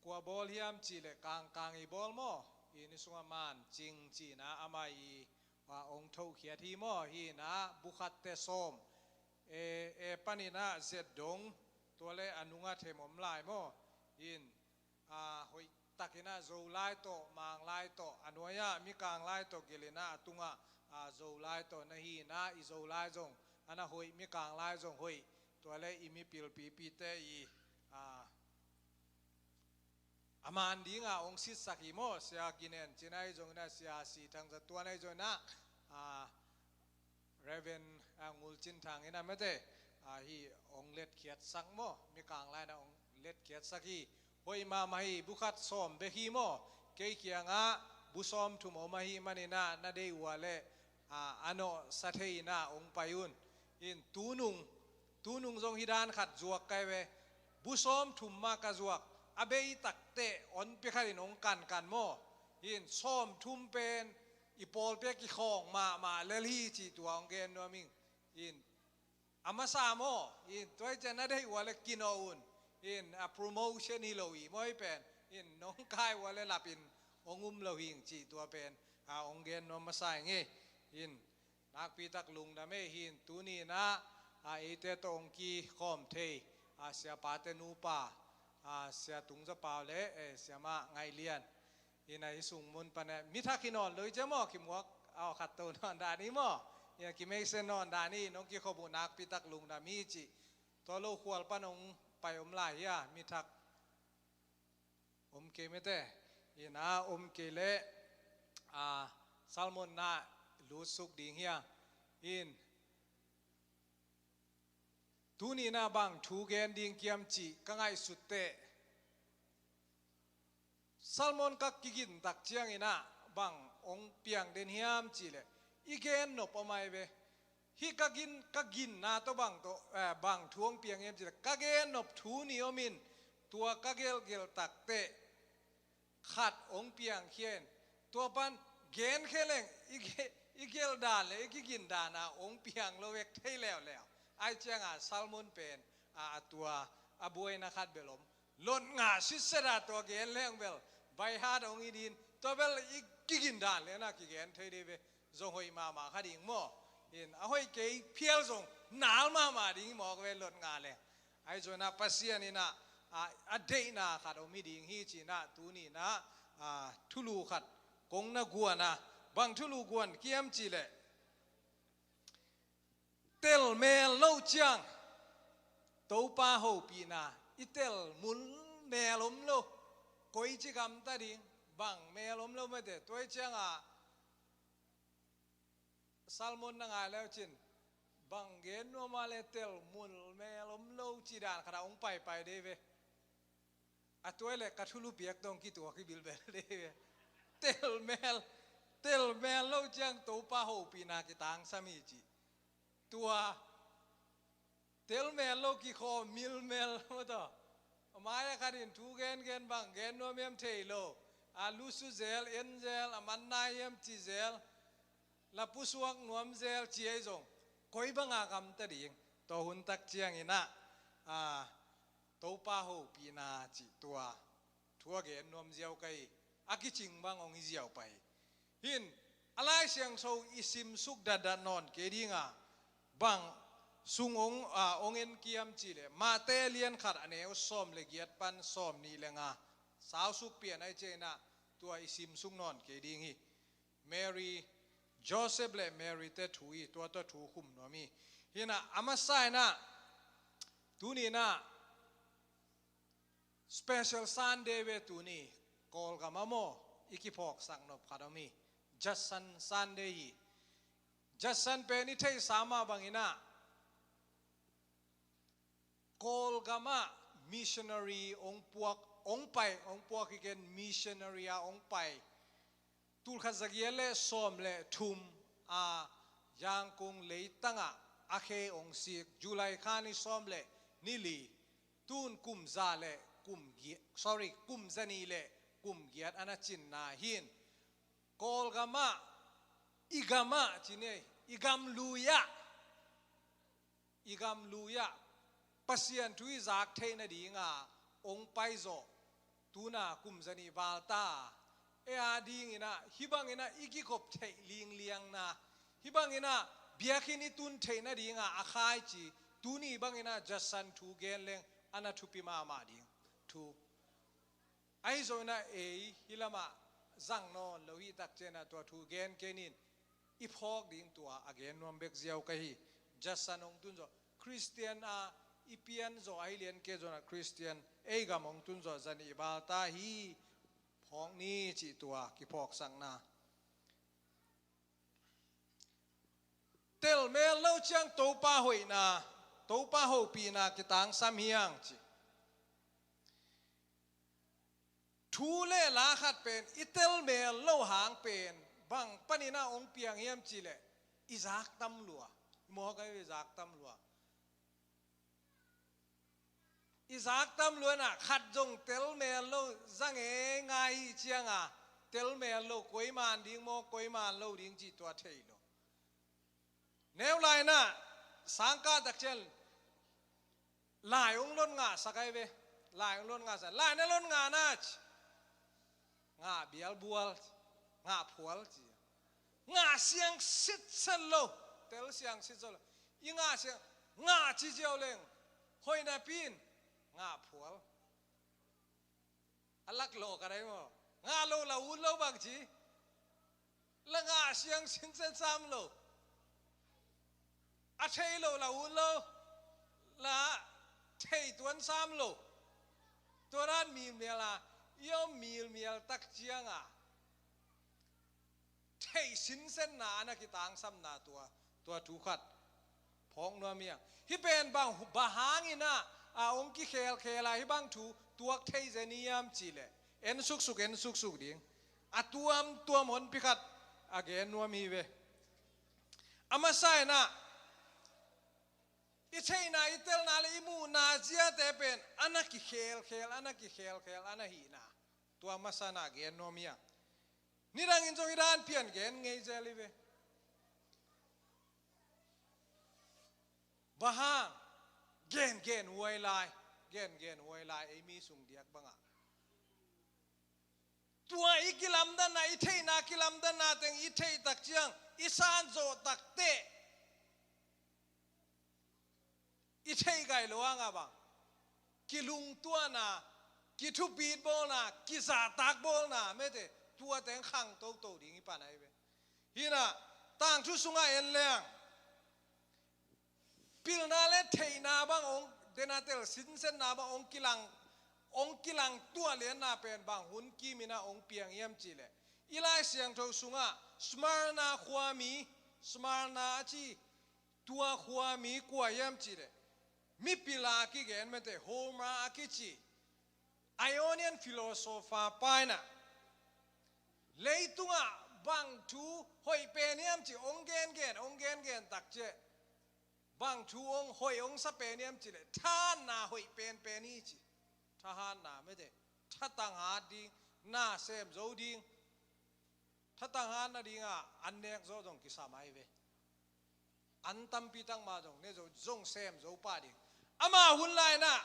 kua bawl hiam cih leh Kangkang i bawl maw, i ni sungah Man Cing cihna amah i, a, ong thokhiat hi maw, hi in ah bu khatte sawm, e, e panin ah zet dong, tua le a nungah them om lai maw, in a, hoih takin ah Zolai tawh, Manglai tawh, a nuai-ah Mikang lai tawh gelh in ah, a tungah, a, Zolai tawh na hi in ah, i Zolai zong a na hoih, Mikang lai zong hoih, Tua le i mipil pipite i, a, a man dinga hong sitsak hi maw, Sia Ginen cin ahi zongin ah, Sia Si Thang Za Tuan ahi zongin ah, a, Reverend, a, Ngul Cin Thang in ah mete, a, hi hong letkhiatsak maw, Mikang Lai in ah hong letkhiatsak hi. Hoih mahmah hi, bu khat sawm bek hi maw. Kei kiangah bu sawmthum om ahih manin ah na deih uh leh, a, a nawhsa thei in ah hong pai un. In tunung, tunung zong hih dan khat zuak ka hi ve. Bu sawmthum mah ka zuak, a bei takteh hong pia khat in hong kankan maw. In sawmthum pen i pawlpi ah kikhawng mahmah lel hi cih tua hong gen nuam ing. In a masa maw, in tua hi ciang na deih uh leh kinawh un. In a promotion hi lo hi maw, hih pen. In nong kai uh leh lap in hong um lo hi ing cih tua pen, a, hong gen nuam masa ing ei. In nakpi tak lungdam ei. In tuni in ah, a, eite tawh hong kikhawm thei, a, siapate nupa, a, Sia Tung Za Pau le, e, Siamah Ngaih Lian. In ah hih sung mun pan ah mi thak hi nawn lo hi ciang maw, kimuak a, khat to nawn dan hi maw. In ah kimeisen nawn dan hi, nong kikhop uh nakpi tak lungdam hi cih. Tua lo khual pan hong pai om lai hi a, mi thak om kei mete. In ah om kei leh, a, sermon na lutsuk ding hi a. In tuni in ah bang thu gen ding kiam cih ka ngaihsut teh, sermon ka kigin tak ciangin ah bang hong piang den hiam cih leh, i gen nop om ahi ve. Hih ka gin, ka ginna tawh bang tawh, eh, bang thu hong piang hiam cih leh, ka gen nop thu nih om in, tua ka gelhgelh takteh khat hong piangkhia in, tua pan genkhia leng i ge-, i gelh dan le i kigin dan ah hong piang lo vek thei leuleu. Ahih ciangah sermon pen, a, a tua a buaina khat bel om. Lot ngah sitset a tua gen leng bel by heart hong it in, tua bel i kigin dan le na kigen thei ding ve. Zong hoih mahmah kha ding maw. In a hoih kei phial zong nal mahmah ding hi mawk ve, lot ngah leng. Ahi zongin ah Pasian in ah, a, a deihna khat om hi ding hi ci-in ah tuni in ah, a, thulu khat kong na guan a, bang thulu guan kiam cih leh, tel mel loh ciang Topa hopihna, i tel mul mel om lo, koici gamta ding, bang mel om lo mete. Tua hi ciangah sermon na ngai leu cin, bang gen nuam a leh tel mul mel om lo cih dan khat ah hong paipai ding ve. A tua hi leh ka thulu piak tawh kituak hi bilbel ding ve. Tel mel, tel mel loh ciang Topa hopihna kitangsam hi ci. Tua tel mel lo kikhawm, mil mel lo maw taw. A mai-ah khat in thu gengen, bang gen nuam hiam thei lo. A lusu zel, en zel, a man nai hiam ci zel, la pusuak nuam zel ci ahi zong, koi banga gamta ding? Tua hun tak ciangin ah, a, Topa hopihna cih tua thu a gen nuam ziau ka hi. A kicing bang hong hi ziau pah hi. Hin, a Lai Siangtho i simsuk datdat nawn kei ding a, bang sung hong, a, hong en kiam cih leh, Mate lian khat a neu sawm le giat pan sawm nih le nga. Sausuk pian ahih ciangin ah tua i simsuk nawn kei ding hi. Mary, Joseph le Mary te thu hi, tua tawh thu khum nuam hi. Hi in ah, a masa in ah, tuni in ah, special Sunday ve tuni, Kawlgam ah maw, i kiphawksak nop khat om hi. Judson Sunday hi. Judson pen i theihsa mah bangin ah, Kawlgam ah missionary hong puak, hong pai, hong puak hi ken, missionary ah hong pai. Tulkhat zagiat le sawm le thum a Yangon leitang ah a khe hong sik, July kha ni sawm le ni li, tun kum za le kum giat, sorry, kum za nih le kum giat a na cinna hi in, Kawlgam ah, i gam ah, ci ni, i gam lui ah, i gam lui ah Pasian thu i zak theih nading a hong pai zawh, tu-in ah kum za nih val ta. Ei a dingin ah, hih bangin ah i kikhop theih lingliangna, hih bangin ah biakinn i tun theih nading a a khaici, tuni bangin ah Judson thu gen leng a na thupi mahmah ding thu. Ahi zongin ah ei hih lamah zang nawn lo hi tak ciangin ah tua thu gen kei ning, i phawk ding tua a gen nuam bek ziau ka hi. Judson hong tun zawh, Khristian a I pian zawh ahi lian kei zongin ah Khristian ei gam hong tun zawh zan i bal ta hi. Phawk ni cih tua kiphawksakna. Telmel lo ciang Topa hoihna, Topa hopihna kitangsam hiang ci. Thu le la khat pen i telmel lo hang pen bang panin ah hong piang hiam cih leh i zak tam lua. I mawk ahi ve, i zak tam lua. I zak tam lua in ah khat zong telmel lo, za ngeingai hi ciang a, telmel lo, koiman ding maw, koiman lo ding cih tua thei lo. Neu lai in ah sangkah tak ciang lai hong lon ngahsak ahi ve. Lai hong lon ngahsak, lai na lon ngah na ci. Ngah bialbual, ngah phual ci. Ngah siang sitset lo, tel siang sitset lo. I ngah siang, ngah ci ziau leng hoih napi in ngah phual. A lak lo ka dai maw? Ngah lo la ut lo bang ci. La ngah siang sitset sam lo. A thei lo la ut lo, la thei tuan sam lo. Tua dan milmial a, i om milmial tak ciang a, thei sinsenna a na kitangsamna tua, tua thu khat phawk nuam hiang. Hih pen bang, bang hangin ah, a hong kikhelkhel a hih bang thu tuak thei zen hiam cih leh, en suksuk, en suksuk ding. A tuamtuam honpi khat a gen nuam hi ve. A masa in ah, i theihna, i telna le i muhna ziate pen a na kikhelkhel, a na kikhelkhel, a na hihna. Tua masa in ah gen nuam hiang. Nidangin zong i dan pian gen ngei zel hi ve. Bang hang? Gengen huai lai. Gengen huai lai, ei mi sung diak bangah. Tua i kilamdanna, i theihna kilamdanna teng i theih tak ciang, i san zawh tak teh, i theih gai lo hang a bang, kilungtuahna, kithupit bawlna, kizahtak bawlna, mete, tua teng khang toto ding i pan ahi ve. Hi in ah, tangthu sungah en leng, pilna le theihna bang hong, dena tel sinsenna bang hong kilang, hong kilang tuah lianna pen bang hun kim in ah hong piang hiam cih leh, i Lai Siangtho sungah Smyrna khuami, Smyrna a ci, tua khuami kua hiam cih leh, mipil a kigen mete, Homer a kici, Ionian philosopher pa in ah, leitungah bang thu hoih pen hiam ci, hong gengen, hong gengen tak ciang, bang thu hong hoih hong sa pen hiam cih leh, thahatna hoih penpen hi ci. Thahatna mete, thatang hat ding, na sem zo ding, thatang hat nading a an nek zawh zong kisam ahi ve. An tampi tak mah zong ne zo, zong sem zo pah ding. Ama hun lai in ah,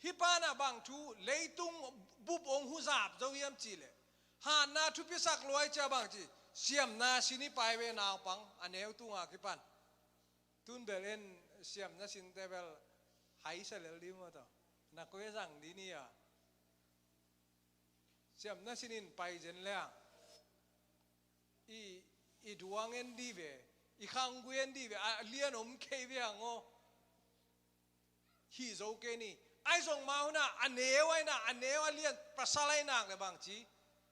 hih pa in ah bang thu, leitung bup hong huzap zo hiam cih leh, hatna thupisak lua ahih ciang bang ci, siamna sin hi pah hi ve naupang, a neu tung a kipan. Tun bel en siamna sinte bel haisa lel ding maw tawh. Na koi a zang ding hi a. Siamna sin in pai zen leng, i, i duang en dih ve, i khanggui en dih ve, a lian om kei ve hang aw. Hih zo kei ni. Ahi zong mah hun ah, a neu ahi na, a neu a lian pasal ahi nak leh bang ci,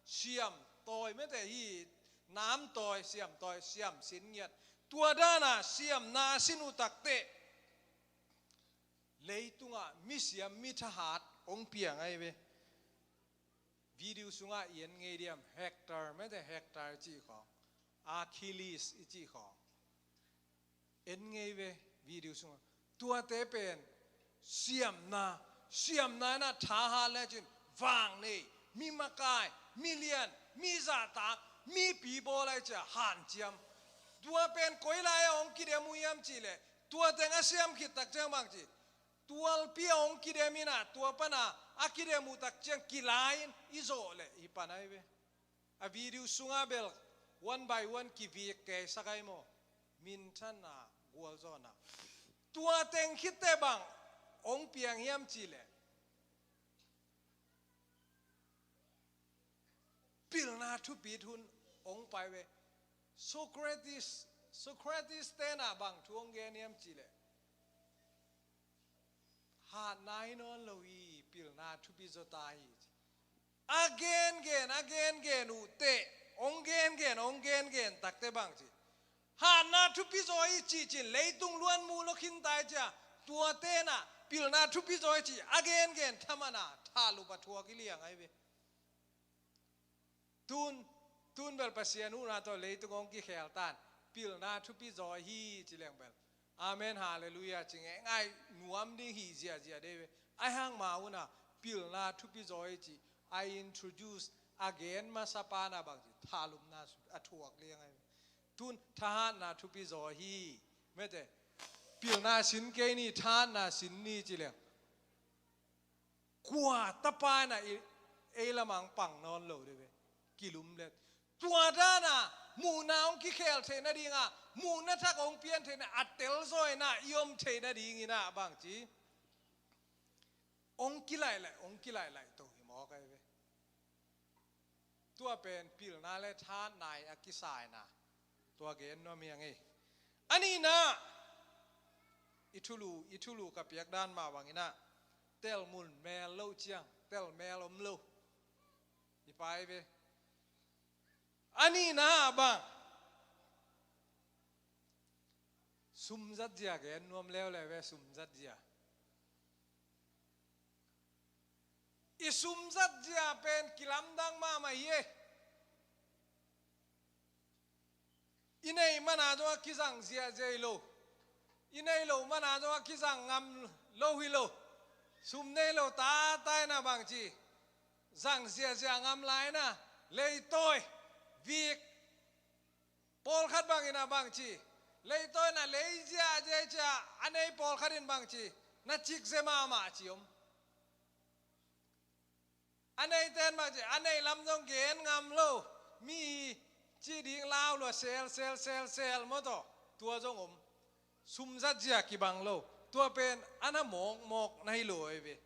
siam tawi mete hi, nam tawi, siam tawi, siam sin ngiat. Tua dan a siamna sin uh tak teh, leitungah misiam, mithahat hong piang ahi ve. Video sungah i en ngei diam, Hector, mete Hector cih khawng, Achilles i cih khawng. En ngei ve, video sungah. Tuate pen siamna, siamna in ah thahat lecin, vang nei, mi makai, mi lian, mi zahtak, mipi bawl ahih ciang hanciam. Tua pen koi lai ah hong kidem uh hiam cih leh, tua teng a siam khit tak ciang bang ci, tualpi a hong kidem in ah, tua pan a a kidem uh tak ciang kilai in i zawh leh hi pan ahi ve. A video sungah bel one by one kivik keisak ahi maw. Minthanna, gualzawhna. Tua teng khit teh bang hong piang hiam cih leh, pilna thupit hun hong pai ve. Socrates, Socrates te in ah bang thu hong gen hiam cih leh, Hatna hi nawn lo hi, pilna thupi zaw ta hi. A gengen, a gengen uh teh, hong gengen, hong gengen takte bang ci. Hatna thupi zaw hi cih cin, leitung luan mu lo khin ta hi cia, tuate na, pilna thupi zaw hi ci, a gengen thaman a, thalup a thuak hi liang ahi ve. Tun, tun bel Pasian huhna tawh leitung hong kikhel tan, pilna thupi zaw hi ci leng bel. Amen, halleluiah, ci ngeingai nuam ding hi ziahziah dei ve. Ahi hang ma una, pilna thupi zaw hi ci, a introduce, a gen masa pa na bang ci, thalupna a thuak liang ahi ve. Tun, thahatna thupi zaw hi, mete, pilna sin kei ni, thahatna sin ni ci leng. Kua tapa na i, ei lamang pang nawn lo dei ve. Kilum let. Tua dana, muhna hong kikhel theih nadinga, muhna thak hong pian theihna, a telzawina i om theih nadingina bang ci. Hong kilaihlaih, hong kilaihlaih to hi mawk ahi ve. Tua pen pilna le thahatna a kisaina. Tua gen nuam hi ang ei. A nihna, i thulu, i thulu ka piak dan mah bangina, telmun mel lo ciang, telmel om lo. I pai ve. A nihna bang. Sumzat zia gen nuam leuleu ve, sumzat zia. I sumzat zia pen kilamdang mahmah hi e. I neih mana zong a kizang ziahziah hi lo. I neih loh mana zong a kizang ngam lo hi lo. Sum nei lo tata ina bang ci. Zang ziahziah ngam lai ina. Leitawi. Vik. Pawlkhat bangin a bang ci. Leitawi na lei ziahziah cia a nei pawlkhat in bang ci. Na cikzia mahmah ci om. A neite in bang ci, a neih lam zong gen ngam lo. Mi hi ci ding lau lua sel, sel, sel, sel maw taw. Tua zong om. Sumzat zia kibang lo. Tua pen a na mawkmawk na hi lo ahi ve.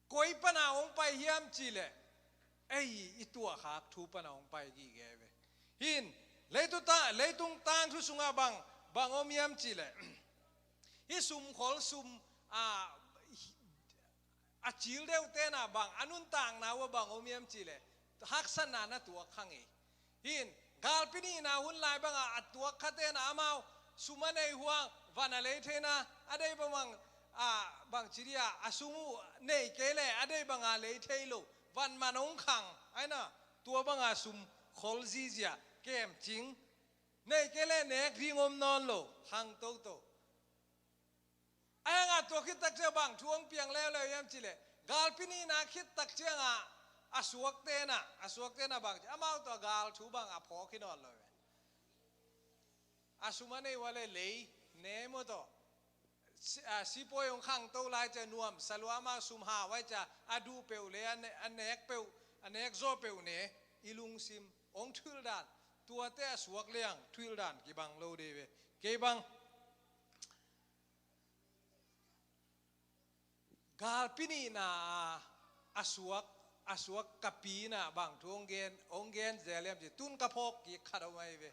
Koi pana hong pai hiam cih leh. Ei, i tuahkhak thu pana hong pai gige ahi ve. Hin, leitung ta-, leitung tangthu sungah bang, bang om hiam cih leh. Hih sumkhol sum, a, a cil deuh tena bang, a nuntakna uh a bang om hiam cih leh, haksatna na tuak kha ngei. Hin, galpi nihna hun lai banga a tuak kha tena amau, sum a nei huang, van a lei theina, a deih bang bang, a, bang ci dia, a sum uh nei kei leh, a deih banga lei thei lo, van man hong khang, aina, tua banga sumkhol zizia, kemcing, nei kei leh nek ding om nawn lo, khang toto. Ahi hanga tua khit tak ciang bang thu hong piang leuleu hiam cih leh, galpi nihna khit tak cianga a suakte na, a suakte na bang ci, amau tua gal thu bang a phawk hi nawn lo ve. A sum a nei uh a leh lei ne maw taw. Si-, a, sipuai hong khangto lai cia nuamsa lua, amau sum hau ai cia a duh peuh lei, a ne-, a nek peuh, a nek zaw peuh ne, i lungsim hong thuhilh dan, tuate a suak liang thuhilh dan kibang lo dei ve. Kei bang galpi nihna a suak, a suak ka pi na bang thu hong gen, hong gen zel hiam ci, tun ka phawk kik khat om ahi ve.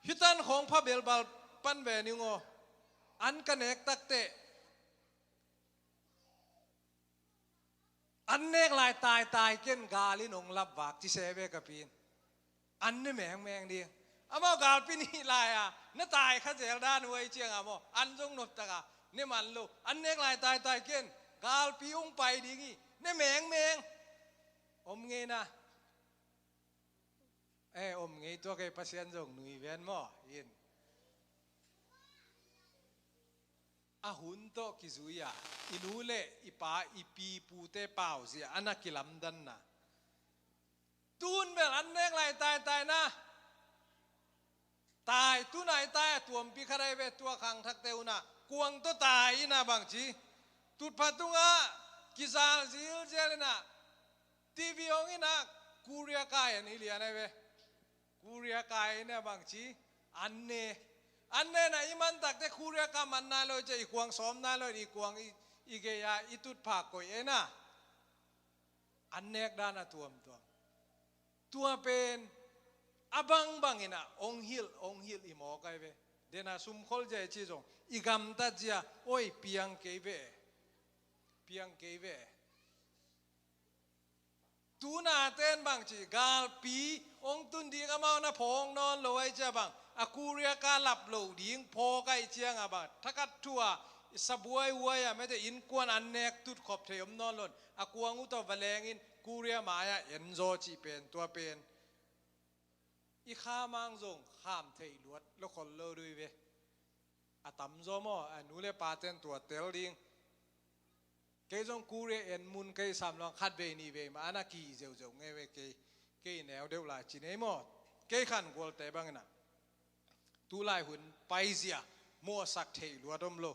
Hih tan khawng pha belbal pan ve ning aw. An ka nek takteh. An nek lai taitai ken gal in hong lapvak ci se ve ka pi in. An ne mengmeng ding. Amau galpi nih lai-a na tai kha zel dan uh ahi cianga maw, an zong noptaka ne man lo. An nek lai taitai ken galpi hong pai ding hi. Ne mengmeng. Om ngei na. Eh, om ngei tua kei, Pasian zong nui ven maw. In. A hun tawh kizui-a i nu le i pa, i pi pute pauzia a na kilamdanna. Tun bel an nek lai taitai na. Tai, tun a i tai a tuampi khat ahi ve, tua khangthakte una kuang tawh tai ina bang ci. Tutpha tungah kizal zilzial ina. TV hong ina, Korea kai an i lian ahi ve. Korea kai ina bang ci. An ne. An ne na i man takte Korea ka man nai lo cia, i kuang sawm nai lo, i kuang i, i gei-a i tutpha koih ina. An nek dan a tuamtuam. Tua pen a bangbang ina hong hilh, hong hilh i mawk ahi ve. Dena sumkhol zia i ci zong i gamtat zia, oi, piang kei ve. Piang kei ve. Tuna ten bang ci, galpi ong tun ding amau na phawk nawn lo ai cia bang, a Korea ka lap lo ding phawk ai cianga bang, thakat thua i sabuai uai a mete innkuan an nek tut khop thei om nawn lon, a kuang uh tawh va lengin Korea mai-ah en zaw cih pen, tua pen i khamang zong kham theih luat lo khol lo dui ve. A tamzaw maw, a nu le pa ten tua tel ding. Kei zong Korea en mun kei sam luang khat vei nih vei mah ana ki zeuzeu ngei ve kei. Kei neu deuh lai ci nei maw. Kei khan gualte bangin ah tu lai hun paizia mawhsak theih luat om lo.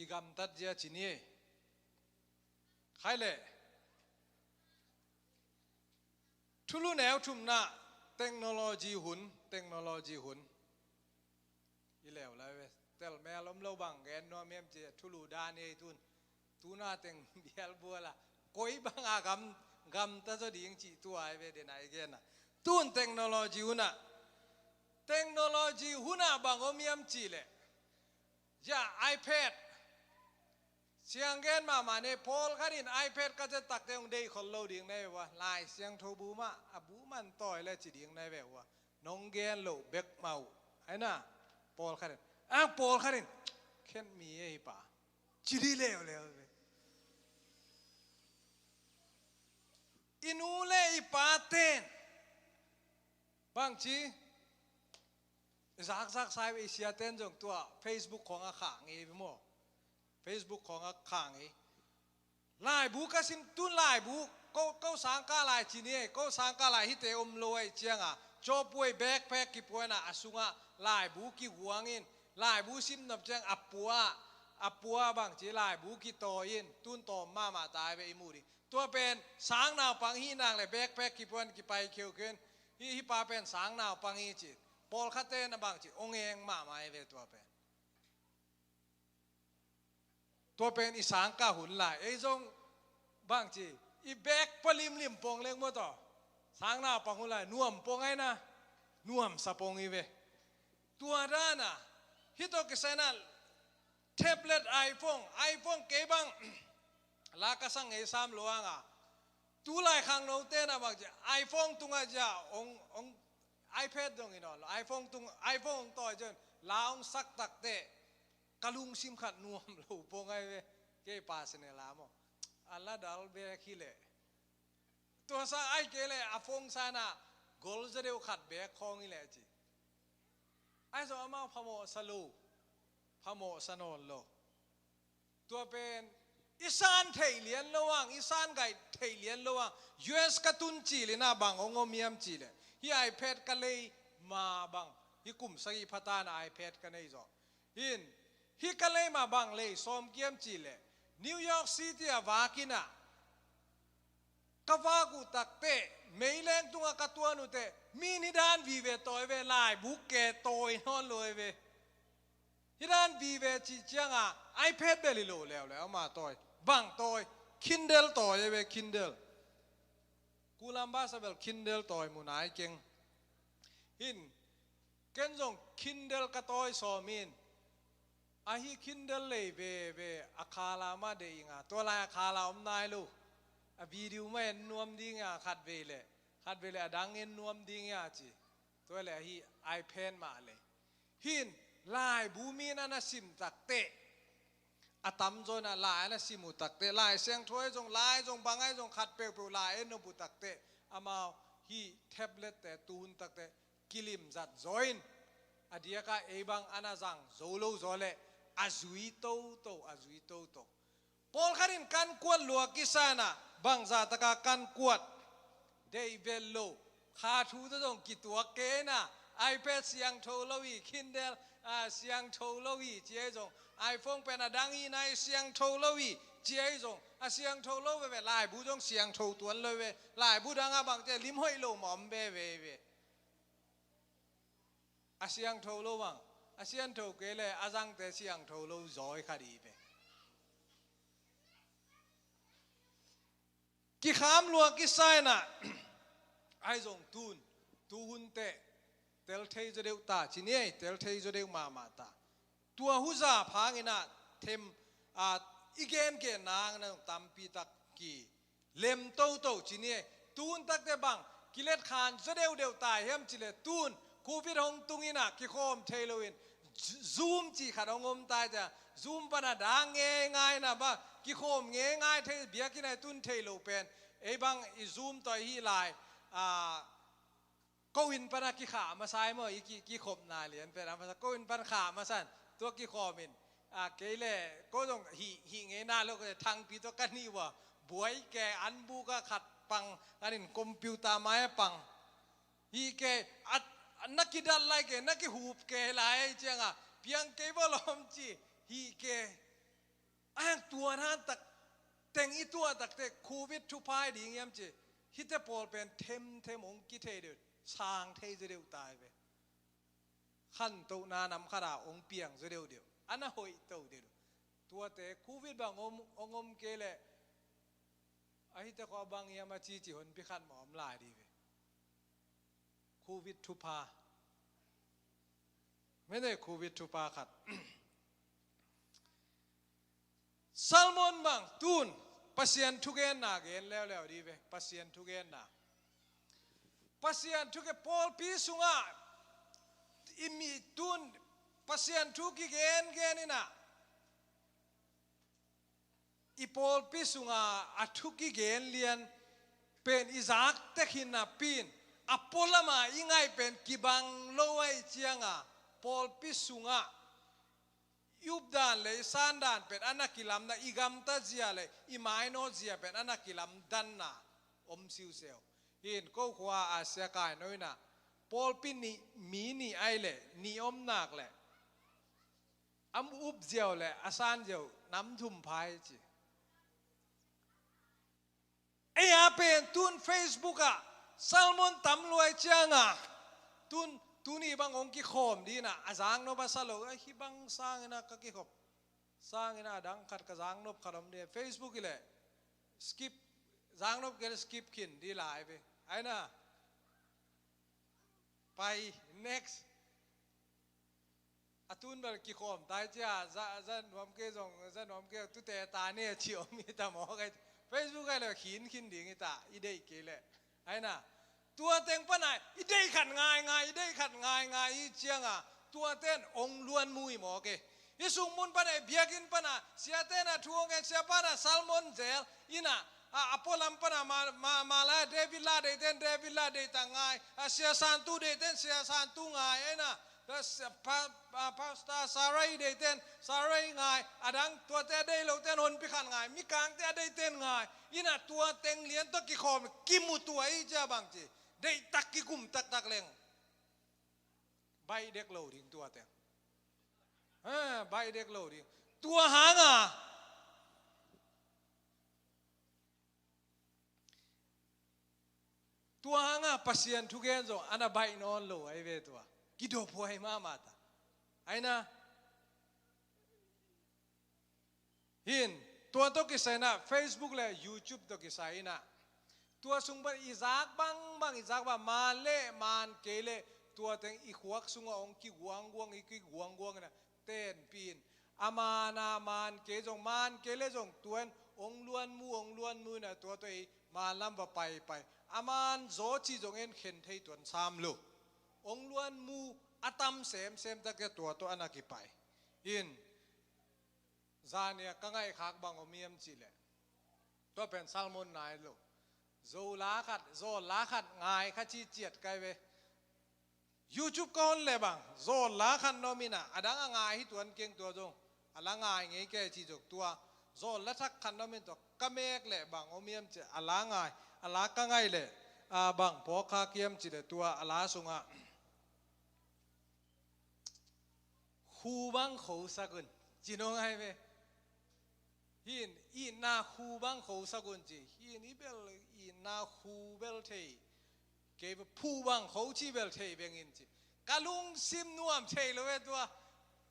I gamtat zia ci ni. Khai le thulu neu thumna, technology hun, technology hun. I leu lai ve. Tel mel om lo bang gen nuam hiam ci, thulu dan ei tun. Tuna teng bial buala koi banga gam, gamta zaw ding cih tua ai ve, dena i gena. Tun technology huna, technology huna bang om hiam ci le, ya, iPad. Siang gen mahmah ne, pawlkhat in iPad ka zet takte hong deih khol lo ding na ve ua. Lai Siangtho bu mah a bu man tawi le ci ding na ve ua. Nong gen loh bek mah uh. Aina, pawlkhat in, ang pawlkhat in, khen mi e hi pa, ci dih leuleu ve. I nu le i pa ten bang ci, i zakzak sai ve, i sia ten zong tua Facebook khong a khang i ve maw. Facebook khong a khang i. Laibu ka sim tun laibu, ko, ko sangkah lai ci ni ei, ko sangkah lai hite om lo ei cianga, cawpuai backpack kipuana a sunga laibu kihuangin, laibu sim nop ciang a pua, a pua bang ci laibu kitawi in, tun tawm mahmah tai ve i mu ding. Tua pen sang naupang hi nang le backpack kipuan kipai kheukheu in, hi, hi pa pen sang naupang hi ci. Pawlkhatte na bang ci, ong eng mahmah i ve tua pen. Tua pen i sangkah hun lai, ei zong bang ci, i bek palimlim pong leng maw taw. Sang naupang hun lai, nuam pong aina, nuamsa pong i ve. Tua dana, hito kisena, tablet, iPhone, iPhone kei bang, la ka sang ei sam luanga. Tu lai khangno tena bang ci, iPhone tunga zia, ong, ong, iPad dong i nawn lo, iPhone tung, iPhone ong tawi zia, la ong sak takte. Ka lungsim khat nuam lo pong ai ve. Kei pa sene la maw. A la dal bek hi leh. Tua sa ai kei leh a phone sana gol za deuh khat bek khawng hi leh ci. Ai zong amau phamawh sa lo. Phamawh sa nawn lo. Tua pen i san theih lian lo ang, i san gaih theih lian lo ang. U S ka tun cilina bang ong om hiam ci leh, hi iPad ka lei ma bang, hi kum sagih phatana iPad ka nei zaw. Hin, hi ka lei ma bang lei sawm kiam ci leh, New York City a vakina ka vak uh takte, meileng tunga ka tuan uhte, min hi dan vive tawi ve, laibu ke tawi nawn lo ve. Hi dan vive cih cianga iPad bel hi lo leuleu ama tawi. Bang tawi? Kindle tawi ve, Kindle. Kulamba sa bel Kindle tawi mu nai keng. Hin, ken zong Kindle ka tawi sawm in. Ahi Kindle lei veve a khala ma dei inga. Tua lai a khala om nai lo. A video ma en nuam dinga khat vei le. Khat vei le a dang en nuam dinga ci. Tua le ahi iPad mah le. Hin, laibu min ana sim takte. A tamzaw na lai ana sim uh takte. Lai Siangtho ai zong, lai zong, bang ai zong khat peuhpeuh lai en nop uh takte. Amau hi tablet te tuhun takte. Kilim zat zaw in. A diaka ei bang ana zang zo lo zaw le. A zui toto, a zui toto. Pawlkhat in kan kuat lua kisana, bangza taka kan kuat. Dei vel lo. Kha thu te zong kituak kei na, iPad siangtho lo hi, Kindle, a, siangtho lo hi, ci ei zong. iPhone pen a dang hi nai siangtho lo hi, ci ei zong. A siangtho lo veve, laibu zong siangtho tuan lo ve. Laibu danga bangte lim hoih lo ma om veve ve. A siangtho lo bang, a siangtho kei le a zangte siangtho lo zawi kha di ve. Kikham lua kisaina, ai zong tun, Tu hun teh tel thei zaw deuh ta, ci ni ei, tel thei zaw deuh mahmah ta. Tua hu zah hangin ah them, a, i gengenna hangin ah tampi tak kilem toto ci ni ei. Tu hun tak teh bang kilet khan zaw deuhdeuh ta hiam cih leh tu hun Covid hong tung in ah kikhawm thei loin, Zo-, Zoom cih khat hong om ta ei. Zoom pan a dang ngeingai na bang kikhawm ngeingai thei, biakinn ah i tun thei lo pen. Ei bang i Zoom tawh i hih lai, a, ko inn pan a kikhah masa ei maw, i ki, kikhopna lian pen a masa, ko inn pan khah masa in, tua kikhawm in, a, kei leh ko zong hih, hih ngei na lo, Thangpi tawh ka nih uh a, buai kei, an buk ah khat pang, an in computer mai ah pang. Hih kei, a, a na kidat lai kei, na kihup kei lai ei ciang a, piang kei bawlawm ci, hih kei. A hang tua hang tak teng i tuah tak teh Covid thupha hi ding hiam ci. Hihte pawl pen themthem hong kithei deuh, sang thei zaw deuh ta ei ve. Khantohna nam khat ah hong piang zaw deuhdeuh, a na hoih to deuh. Tuate Covid bang om, hong om kei leh, a hihte khua bang hiam a cici honpi khat mah om lai ding ve. Covid thupha. Mene Covid thupha khat. Salmon bang tu hun Pasian thugenna gen leuleu ding ve. Pasian thugenna. Pasian thu ke pawlpi sungah i mi tu hun Pasian thu kigengen in ah, i pawlpi sungah a thu kigen lian pen i zak tek hi napi in, a pualam ah i ngaih pen kibang lo ahih ciang a, pawlpi sungah i updan le i sandan pen a na kilamdan, i gamta zia le i mainawt zia pen a na kilamdanna om siuseu. Hih in ko khua ah sia kai no in ah, pawlpi nih, mi nih ahih leh nih om nak leh, a up ziau le a san ziau nam thum pha hi ci. Ei a pen tu hun Facebook ah salmon tam lua ahih ciang a, tu hun, tuni bang hong kikhawm ding in ah, a zaknop a sa lo, a hih bang sangin ah ka kikhop, sangin ah a dang khat ka zaknop khat om ding, Facebook hi leh skip, zaknop kei leh skip khin ding lai ve. Ai na, pai, next. A tu hun bel kikhawm ta ei cia, za, za nuam kei zong, za nuam kei zong, tute ta ni a ci om hi ta maw kei. Facebook ah leh khin khin ding hi ta, i deih kei leh. Ai na, tua teng pan a i deih khat ngaingai, i deih khat ngaingai i ciang a, tuate in hong luanmu hi maw kei. Hih sung mun pan a, biakinn pan a, siate in a thu hong ngen, sia pan a salmon zel in a, a, a pualam pan a ma, ma, ma la, David la deihte in David la deih tak ngai, a, sia santu deihte in sia santu ngai, ai na, pa, pa, Pastor Sarai deihte in Sarai ngai, a dang tuate a deih lote in honpi khat ngai, mikangte a deihte in ngai, in a tua teng lian tawh kikhawm, kimu tua i cia bang ci, deihtak kikum taktak leng. Baih dek lo ding tua teng. Ha, baih dek lo ding. Tua hang a, tua hang a Pasian thugen zong a na baih nawn lo ahi ve tua. Kidophuai mahmah ta. Ai na, hih in, tua tawh kisai in ah, Facebook le YouTube tawh kisai in ah, tua sung pan i zak bangbang, i zak bang, maan le maan kei leh, tua teng i khuak sungah hong kiguangguang, i kiguangguang in ah, tenpih in. A maan a maan kei zong, maan kei leh zong tua in hong luanmu, hong luanmu in ah, tua tawh i maan lam va paipai. A maan zaw cih zong en khen thei tuan sam lo. Hong luanmu a tam semsem tak teh tua tawh a na kipai. In, zan ni a ka ngaihkhak bang om hiam cih leh, tua pen salmon nai lo. Zo la khat, zawl la khat ngai kha ci ciat kai ve. YouTube ka hon leh bang, zawl la khat na om in ah, a dang a ngai hi tuan keng tua zong. A la ngai ngei kei ci zong tua. Zawl la thak khat na om in tua, ka mek leh bang om hiam cih, a la ngai, a la ka ngaih leh, a, bang phawk khak hiam cih leh tua, a la sungah. Khu bang khosak un. Ci nong ai ve. Hih in, itna khu bang khosak un ci. Hih in i bel, itna khu bel thei. Kei bel phu bang kho ci bel thei beng in ci. Ka lungsim nuam thei lo e tua.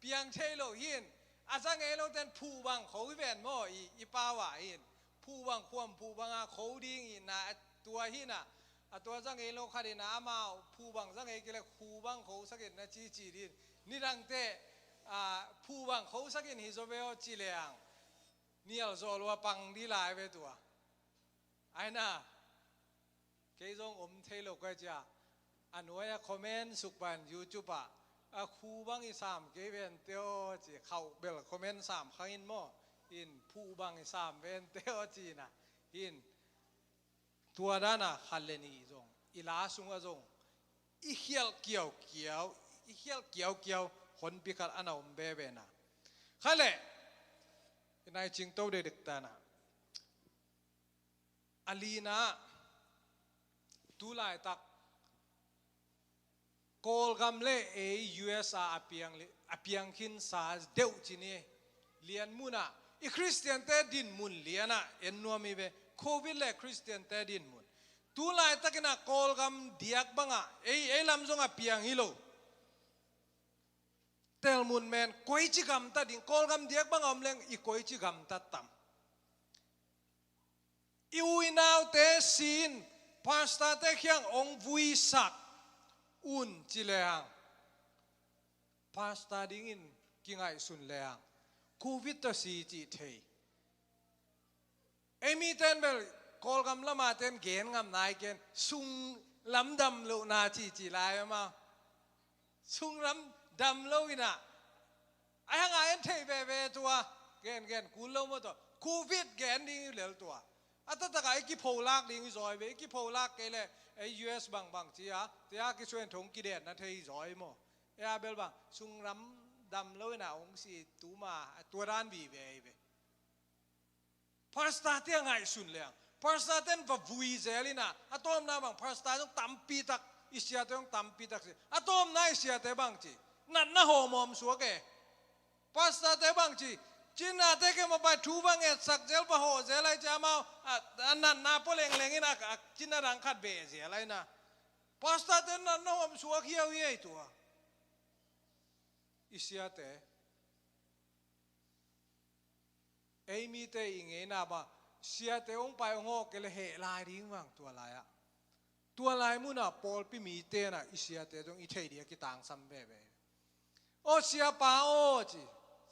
Piang thei lo hih in. A za ngei lote in phu bang kho hi ven maw i, i pau ah hih in. Phu bang khuam phu bang a kho ding itna tua hih in ah. A tua zang ei lo khat in a amau phu bang zang ei kei le khu bang khosak in na ci ci din. Nidangte, a, phu bang khosak in hi zaw ve aw ci leng nial zawh lua pang di lai ve tua. Ai na, kei zong om thei lo kai cia. A nuai a comment suk pan YouTube ah, a khu bang i sam kei ven teo ci, khauh bel comment sam khang in maw. In phu bang i sam ven teo ci na. In tua dana khat le nih zong i la sungah zong i khialh kiaukiau, i khialh kiaukiau honpi khat a na om veve na. Khat le i nai cingto dekdek tana. A lina, tu laitak Kawlgam le ei U S a a piang li-, a piang khinsa deuh ci ni. Lian munah i Khristiante dinmun lianah en nuam hi ve. Covid le Khristiante dinmun. Tu laitakinah Kawlgam diak bangah ei, ei lam zong a piang hi lo. Telmun men koici gamtat ding, Kawlgam diak bangah om leng i koici gamtat tam. I u i naute sin, pastorte khiang ong vuisak un ci lehang, pastor dingin kingaihsun lehang, Covid tawh si cih thei. Ei miten bel Kawlgam lama ten gen ngam nai ken, sung lamdam lohna cih cih lai ama. Sung lamdam lo inah. Ai hanga en thei veve tua. Gen, gen, kul lo maw tua. Covid gen ding i lel tua. A taktakah i kipholak ding i zawi ve, i kipholak kei le, ei U S bangbang ci a, tia kisuan thong kidenna thei i zawi maw. Ei a bel bang, sung lamdam lo inah ong si tuma, tua dan vive i ve. Pastor te a ngaihsun leng, pastor ten va vui zel inah, a tawmna bang, pastor zong tampi tak, i siate zong tampi tak si. A tawmna i siate bang ci, natna hawmhawm suak e. Pastor te bang ci, cinate ke mapai thu va ngetsak zel, va hawh zel ai ci amau, a, a natna pua lengleng in a, a cina dang khat beh zel ai na. Pastor te natna hawm suak hiau hiai tua. I siate. Ei mite i ngeina bang, siate ong pai ong hawh kei le heh lai ding bang tua lai-ah. Tua lai munah pawlpi mite na i siate zong i thei dia kitangsam veve. Aw siapa aw ci,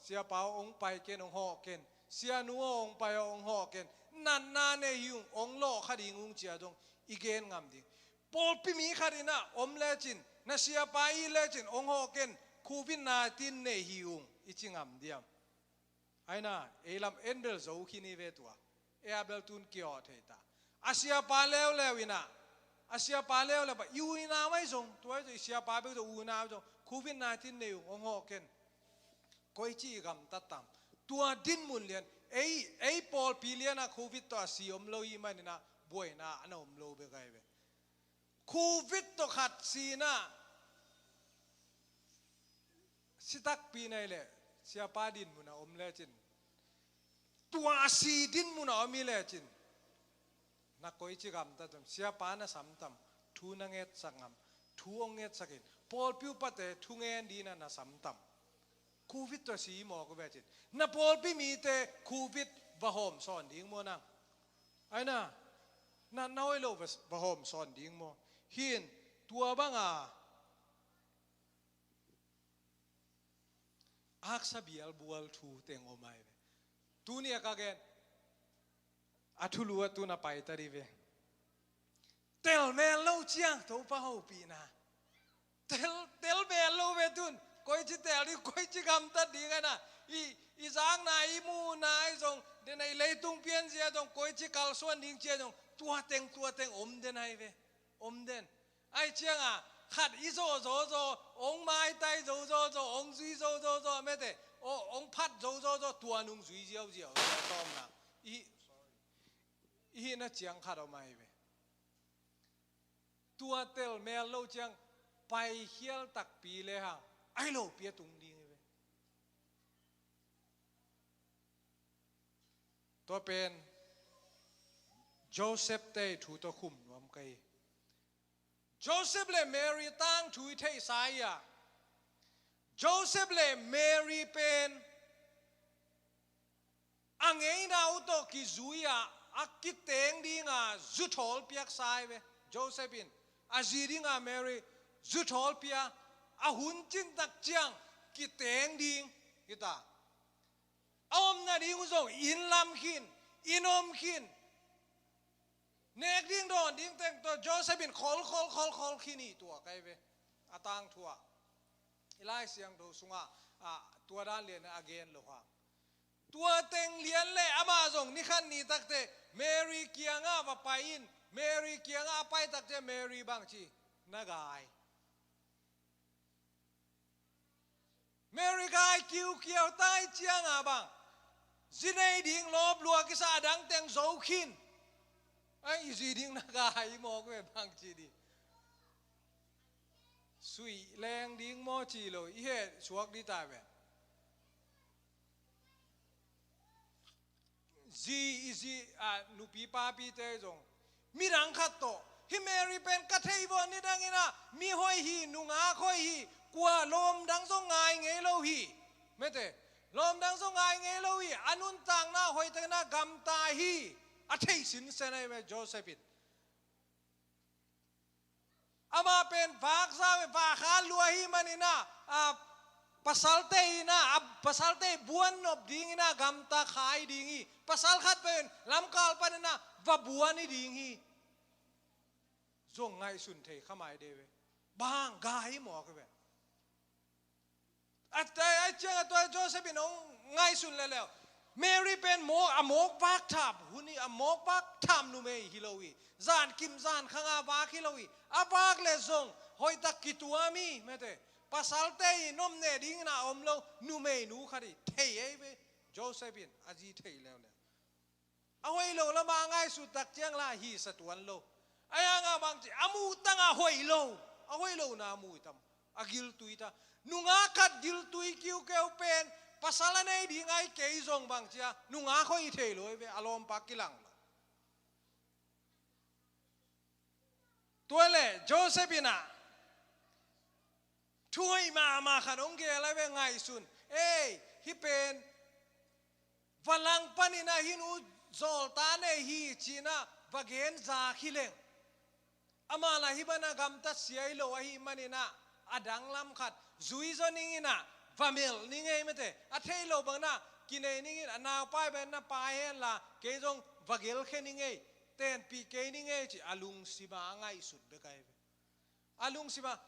siapa aw ong pai ken ong hawh ken, sianu aw ong pai aw ong hawh ken, natna nei hi ung ong lawh kha ding ung cia zong i gen ngam ding. Pawlpi mi khat inah om lecin, na siapa i lecin ong hawh ken, Covid nineteen nei hi ung i ci ngam diam. Aina, ei lam en bel zo khin i ve tua. Ei a bel tun kiawh thei ta. A siapa leuleu inah, a siapa leuleu ba, i u i nau mai zong, tua i siapa bek zong u i nau zong, Covid nineteen nei ung ong hawh ken. Koici i gamtat tam. Tua dinmun lian, ei, ei pawlpi lianah Covid tawh a si om lo i maninah, buaina a na om lo bek ai ve. Covid tawh khat sinah si takpi nei leh siapa dinmunah om lecin, tua a si dinmunah om i lecin, na koici gamtat tam, siapa na sam tam, thu na ngetsak ngam, thu ong ngetsakin, pawlpi upate thu ngen dinah na sam tam. Covid tawh si mawk uh vecin, na pawlpi mite Covid va hawm sawn ding maw nang? Aina, na, na hoih lo va, va hawm sawn ding maw? Hin, tua banga aksa bialbual thu teng om ai ve. Tuni a ka gen, a thulu a tun a paita di ve. Tel mel lo ciang Topa hopihna. Tel, tel mel lo ve tun. Koici tel ding, koici gamtat ding aina. I, i zakna, i muhna, i zong, den a i leitung pianzia zong, koici kalsuan ding cia zong, tua teng, tua teng om den ai ve. Om den. Ai cianga, khat i zawh zawzaw, ong maitai zawzaw zaw, ong zui zawzaw zaw, mete, o, ong phat zawzaw zaw, tua nung zui ziauziau, tawmna. I, i hihna ciang khat om ai ve. Tua tel mel lo ciang paikhial takpi lehang ai lopi a tung ding hi ve. Tua pen Joseph te thu tawh khum nuam ka hi. Joseph le Mary tangthu i theihsa hi a, Joseph le Mary pen a ngeina uh tawh kizui a, a kiteng dinga zuthawl piaksa hi ve. Joseph in a zi dinga Mary zuthawl pia, a hun cin tak ciang kiteng ding hi ta. A omna ding uh zong inn lam khin, inn om khin, nek ding dawn ding teng tawh Joseph in khol khol khol khol khin hi tua kai ve. A tangthu ah i Lai Siangtho sungah, ah, tua dan lian a gen lo hang. Tua teng lian le amah zong ni khat ni takte Mary kiangah va pai in, Mary kiangah a pai takte Mary bang ci, na gai. Mary gai kiukiau tai cianga bang, zi nei ding lawp lua kisa, a dang teng zo khin. Ai, i zi ding na gai mawk ve bang ci ding. Suih leng ding maw ci lo, i heh suak ding ta ve. Zi, i zi, a, nupi papite zong midang khat tawh, hi Mary pen ka thei vua, nidang in ah mi hoih hi, nungak hoih hi, kua lawm dang zong ngai ngei lo hi. Mete, lawm dang zong ngai ngei lo hi, a nuntakna hoihtak in ah gamta hi. A thei sinsen ahi ve Joseph in. Amah pen vakzau e, vakha lua hi manin ah, a, pasalte in ah, a, pasalte buan nop ding in ah gamta kha hi ding hi. Pasal khat pen lamkal panin ah va buan hi ding hi. Zong ngaihsun thei kha mai de ve. Bang gai mawk hi ve. A, a, a ciang a tua Joseph in hong ngaihsun leleu, Mary pen mawk, a mawk vak tham hun hi, a mawk vak tham numei hi lo hi. Zan kim zan khang a vak hi lo hi. A vak le zong hoihtak kituam hi, mete. Pasalte i nomne dingin a om lo, numeinu khat hi. Thei ei ve. Joseph in a zi thei leuleu. A hoih lo lama a ngaihsut tak ciang la hisa tuan lo. A yanga bang ci, a muh tanga hoih lo. A hoih lo na a muh tam. A giltui ta. Nungak khat giltui kiukeu pen, pasal a nei ding ai kei zong bang cia, nungak hoih thei lo ve, a lawmpa kilang lo. Tua le Joseph in ah thu hoih mahmah khat hong gel a ve, ngaihsun. Ei, hi pen va lang panin ah hi nu zawlta nei hi ci-in ah va gen zak hi leng, amah lah hi bana gamtat sia hi lo ahih manin ah, a danglam khat zui zaw ning in ah va melh ning ei, mete. A theih loh bangin ah kinei ning in, a naupai bangin na pai hen la, kei zong va gelkhia ning ei, tenpih kei ning ei ci, a lungsim a a ngaihsut bek ahi ve. A lungsim a,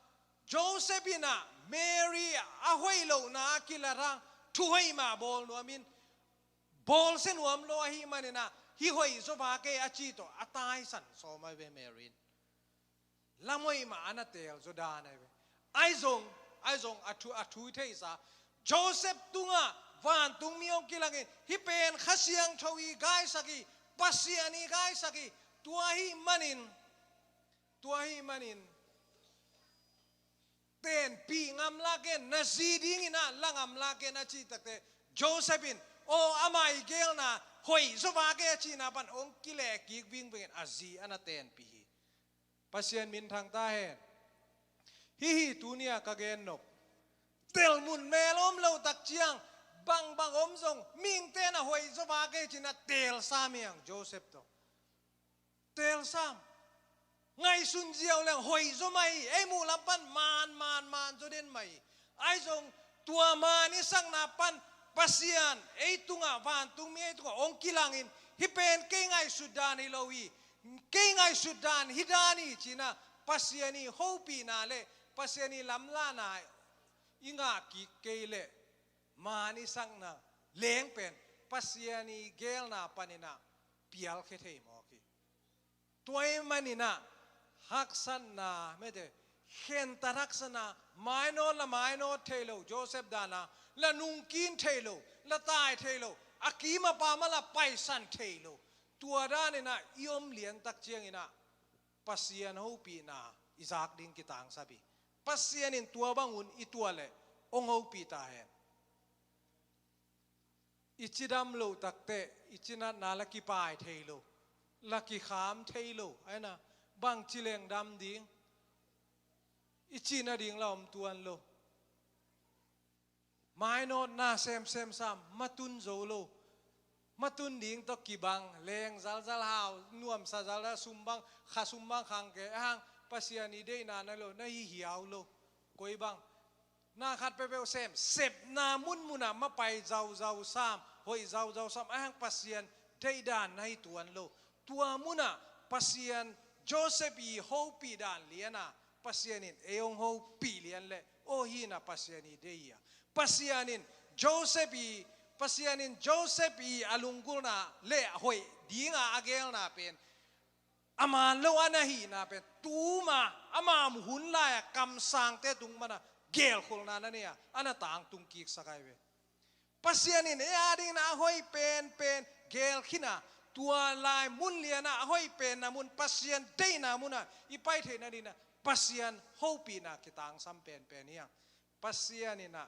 Joseph in ah Mary a hoih lohna a kilat hang, thu hoih mah bawl nuam in, bawlsia nuam lo ahih manin ah, hi hoih zaw vak ei a cih tawh a taisan sawm ahi ve Mary in. Lam hoih mah a na teel zaw dan ahi ve. Ahi zong, ahi zong a thu, a thu i theihsa, Joseph tungah vantungmi hong kilang in, hi pen Kha Siangtho i gaisak hi, Pasian i gaisak hi, tua ahih manin, tua ahih manin, tenpih ngam la ken, na zi dingin ah la ngam la ken a cih takte, Joseph in, aw, amah i geelna hoih zaw vak ei a cihna pan hong kileh kik vingveng in a zi a na tenpih hi. Pasian minthang ta hen. Hih hi tuni-a ka gen nop. Telmun mel om lo tak ciang, bangbang om zong, mihingte na hoih zaw vak ei ci-in ah teel sam hi hang Joseph tawh. Teel sam. Ngaihsun ziau leng hoih zaw mah hi, ei muh lam pan man, man, man zaw den mah hi. Ahi zong tua man i sakna pan Pasian ei tungah, vantungmi ei tungah hong kilang in, hi pen kei ngaihsut dan hi lo hi, kei ngaihsut dan hi dan hi ci-in ah Pasian i hopihna le Pasian i lamlahna i ngah kik kei leh, man i sakna leng pen Pasian i geelna panin ah pialkhia thei mawk hi. Tua ahih manin ah haksatna, mete, khentat haksatna, mainawt la mainawt thei lo, Joseph dan a la nungkin thei lo, la tai thei lo, a kim a pam ah la paisan thei lo. Tua danin ah i om lian tak ciangin ah Pasian hopihna i zak ding kitangsap hi. Pasian in tua bang hun i tuah leh hong hopih ta hen. I cidam loh takteh, i cinatna la kipai thei lo, la kikham thei lo, ahi na, bangci leng dam ding, i cih nading la om tuan lo. Mainawtna semsem sam, matun zo lo. matun ding tawh kibang, leng zalzal hau, nuamsa zalzal, sum bang, kha sum bang khang kei, ahang Pasian i deihna na lo, na hi hiau lo. Koi bang, na khat peuhpeuh sem, sepna munmunah mapai zauzau sam, hoih zauzau sam, ahang Pasian deihdan na hi tuan lo. Tua munah Pasian Joseph i hopih dan liana, Pasian in ei hong hopih lian leh, aw hi na Pasian i deih hi a. Pasian in Joseph i, Pasian in Joseph i a lunggulhna le hoih dinga a gelna pen, a man lo a na hihna pen, tuma ama hun lai-a kamsangte tung mana gelkholhna na nei a, a na tangtung kiksak ahi ve. Pasian in ei a dingin a hoih penpen gelkhin a, tua lai mun liana a hoih penna mun, Pasian deihna muna i pai theihna dingin a Pasian hopihna kitangsam penpen hi hang. Pasian in a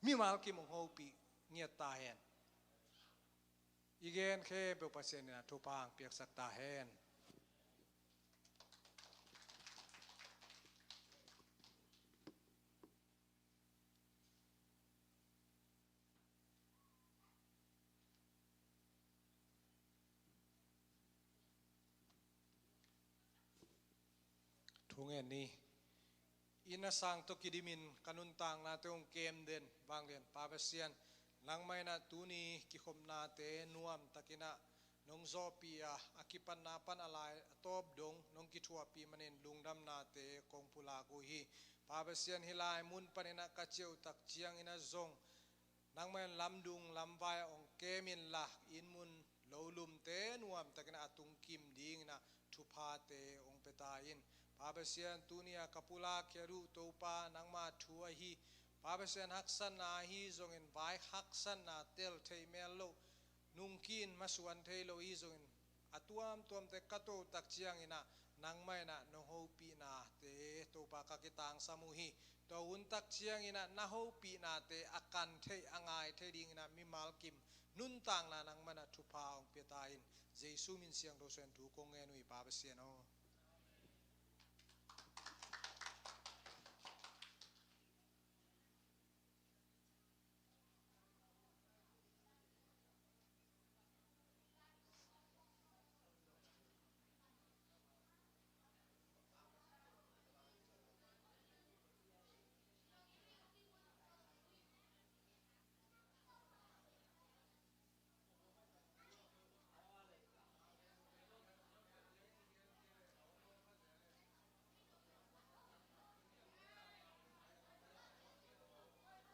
mimal kim hong hopih ngiat ta hen. I gen khempeuh Pasian in a thupha hong piaksak ta hen. Thungen ni. Inn a sang tawh kidimin ka nuntaknate hong kem den vanglian Pa Pasian, nangmah in a tuni kikhopnate nuamtakin a nong zawhpih a, a kipatna pan a lai a tawp dong nong kithuahpih manin lungdamnate kong pulak uh hi. Pa Pasian, hih lai mun panin a ka ciautak ciangin a zong nangmah in lamdung lamvai ah hong kem inla, inn mun lo lumte nuamtakin a tungkim dingin a thuphate hong pia ta in. Pa Pasian, tuni a ka pulak khia uh Topa nangma thu ahi. Pa Pasian, haksatna ahi zongin vai haksatna tel theih mel loh nungkin masuan thei lo hi zongin, a tuamtuamte ka totak ciangin a nangmah in a nong hopihnate Topa ka kitangsam uh hi. Tua huntak ciangin a na hopihnate a kan theih a ngai thei dingin a mimal kim nuntakna nangmah in a thupha hong pia ta in. Jesu min siangtho suangin thu kong ngen uh hi Pa Pasian aw.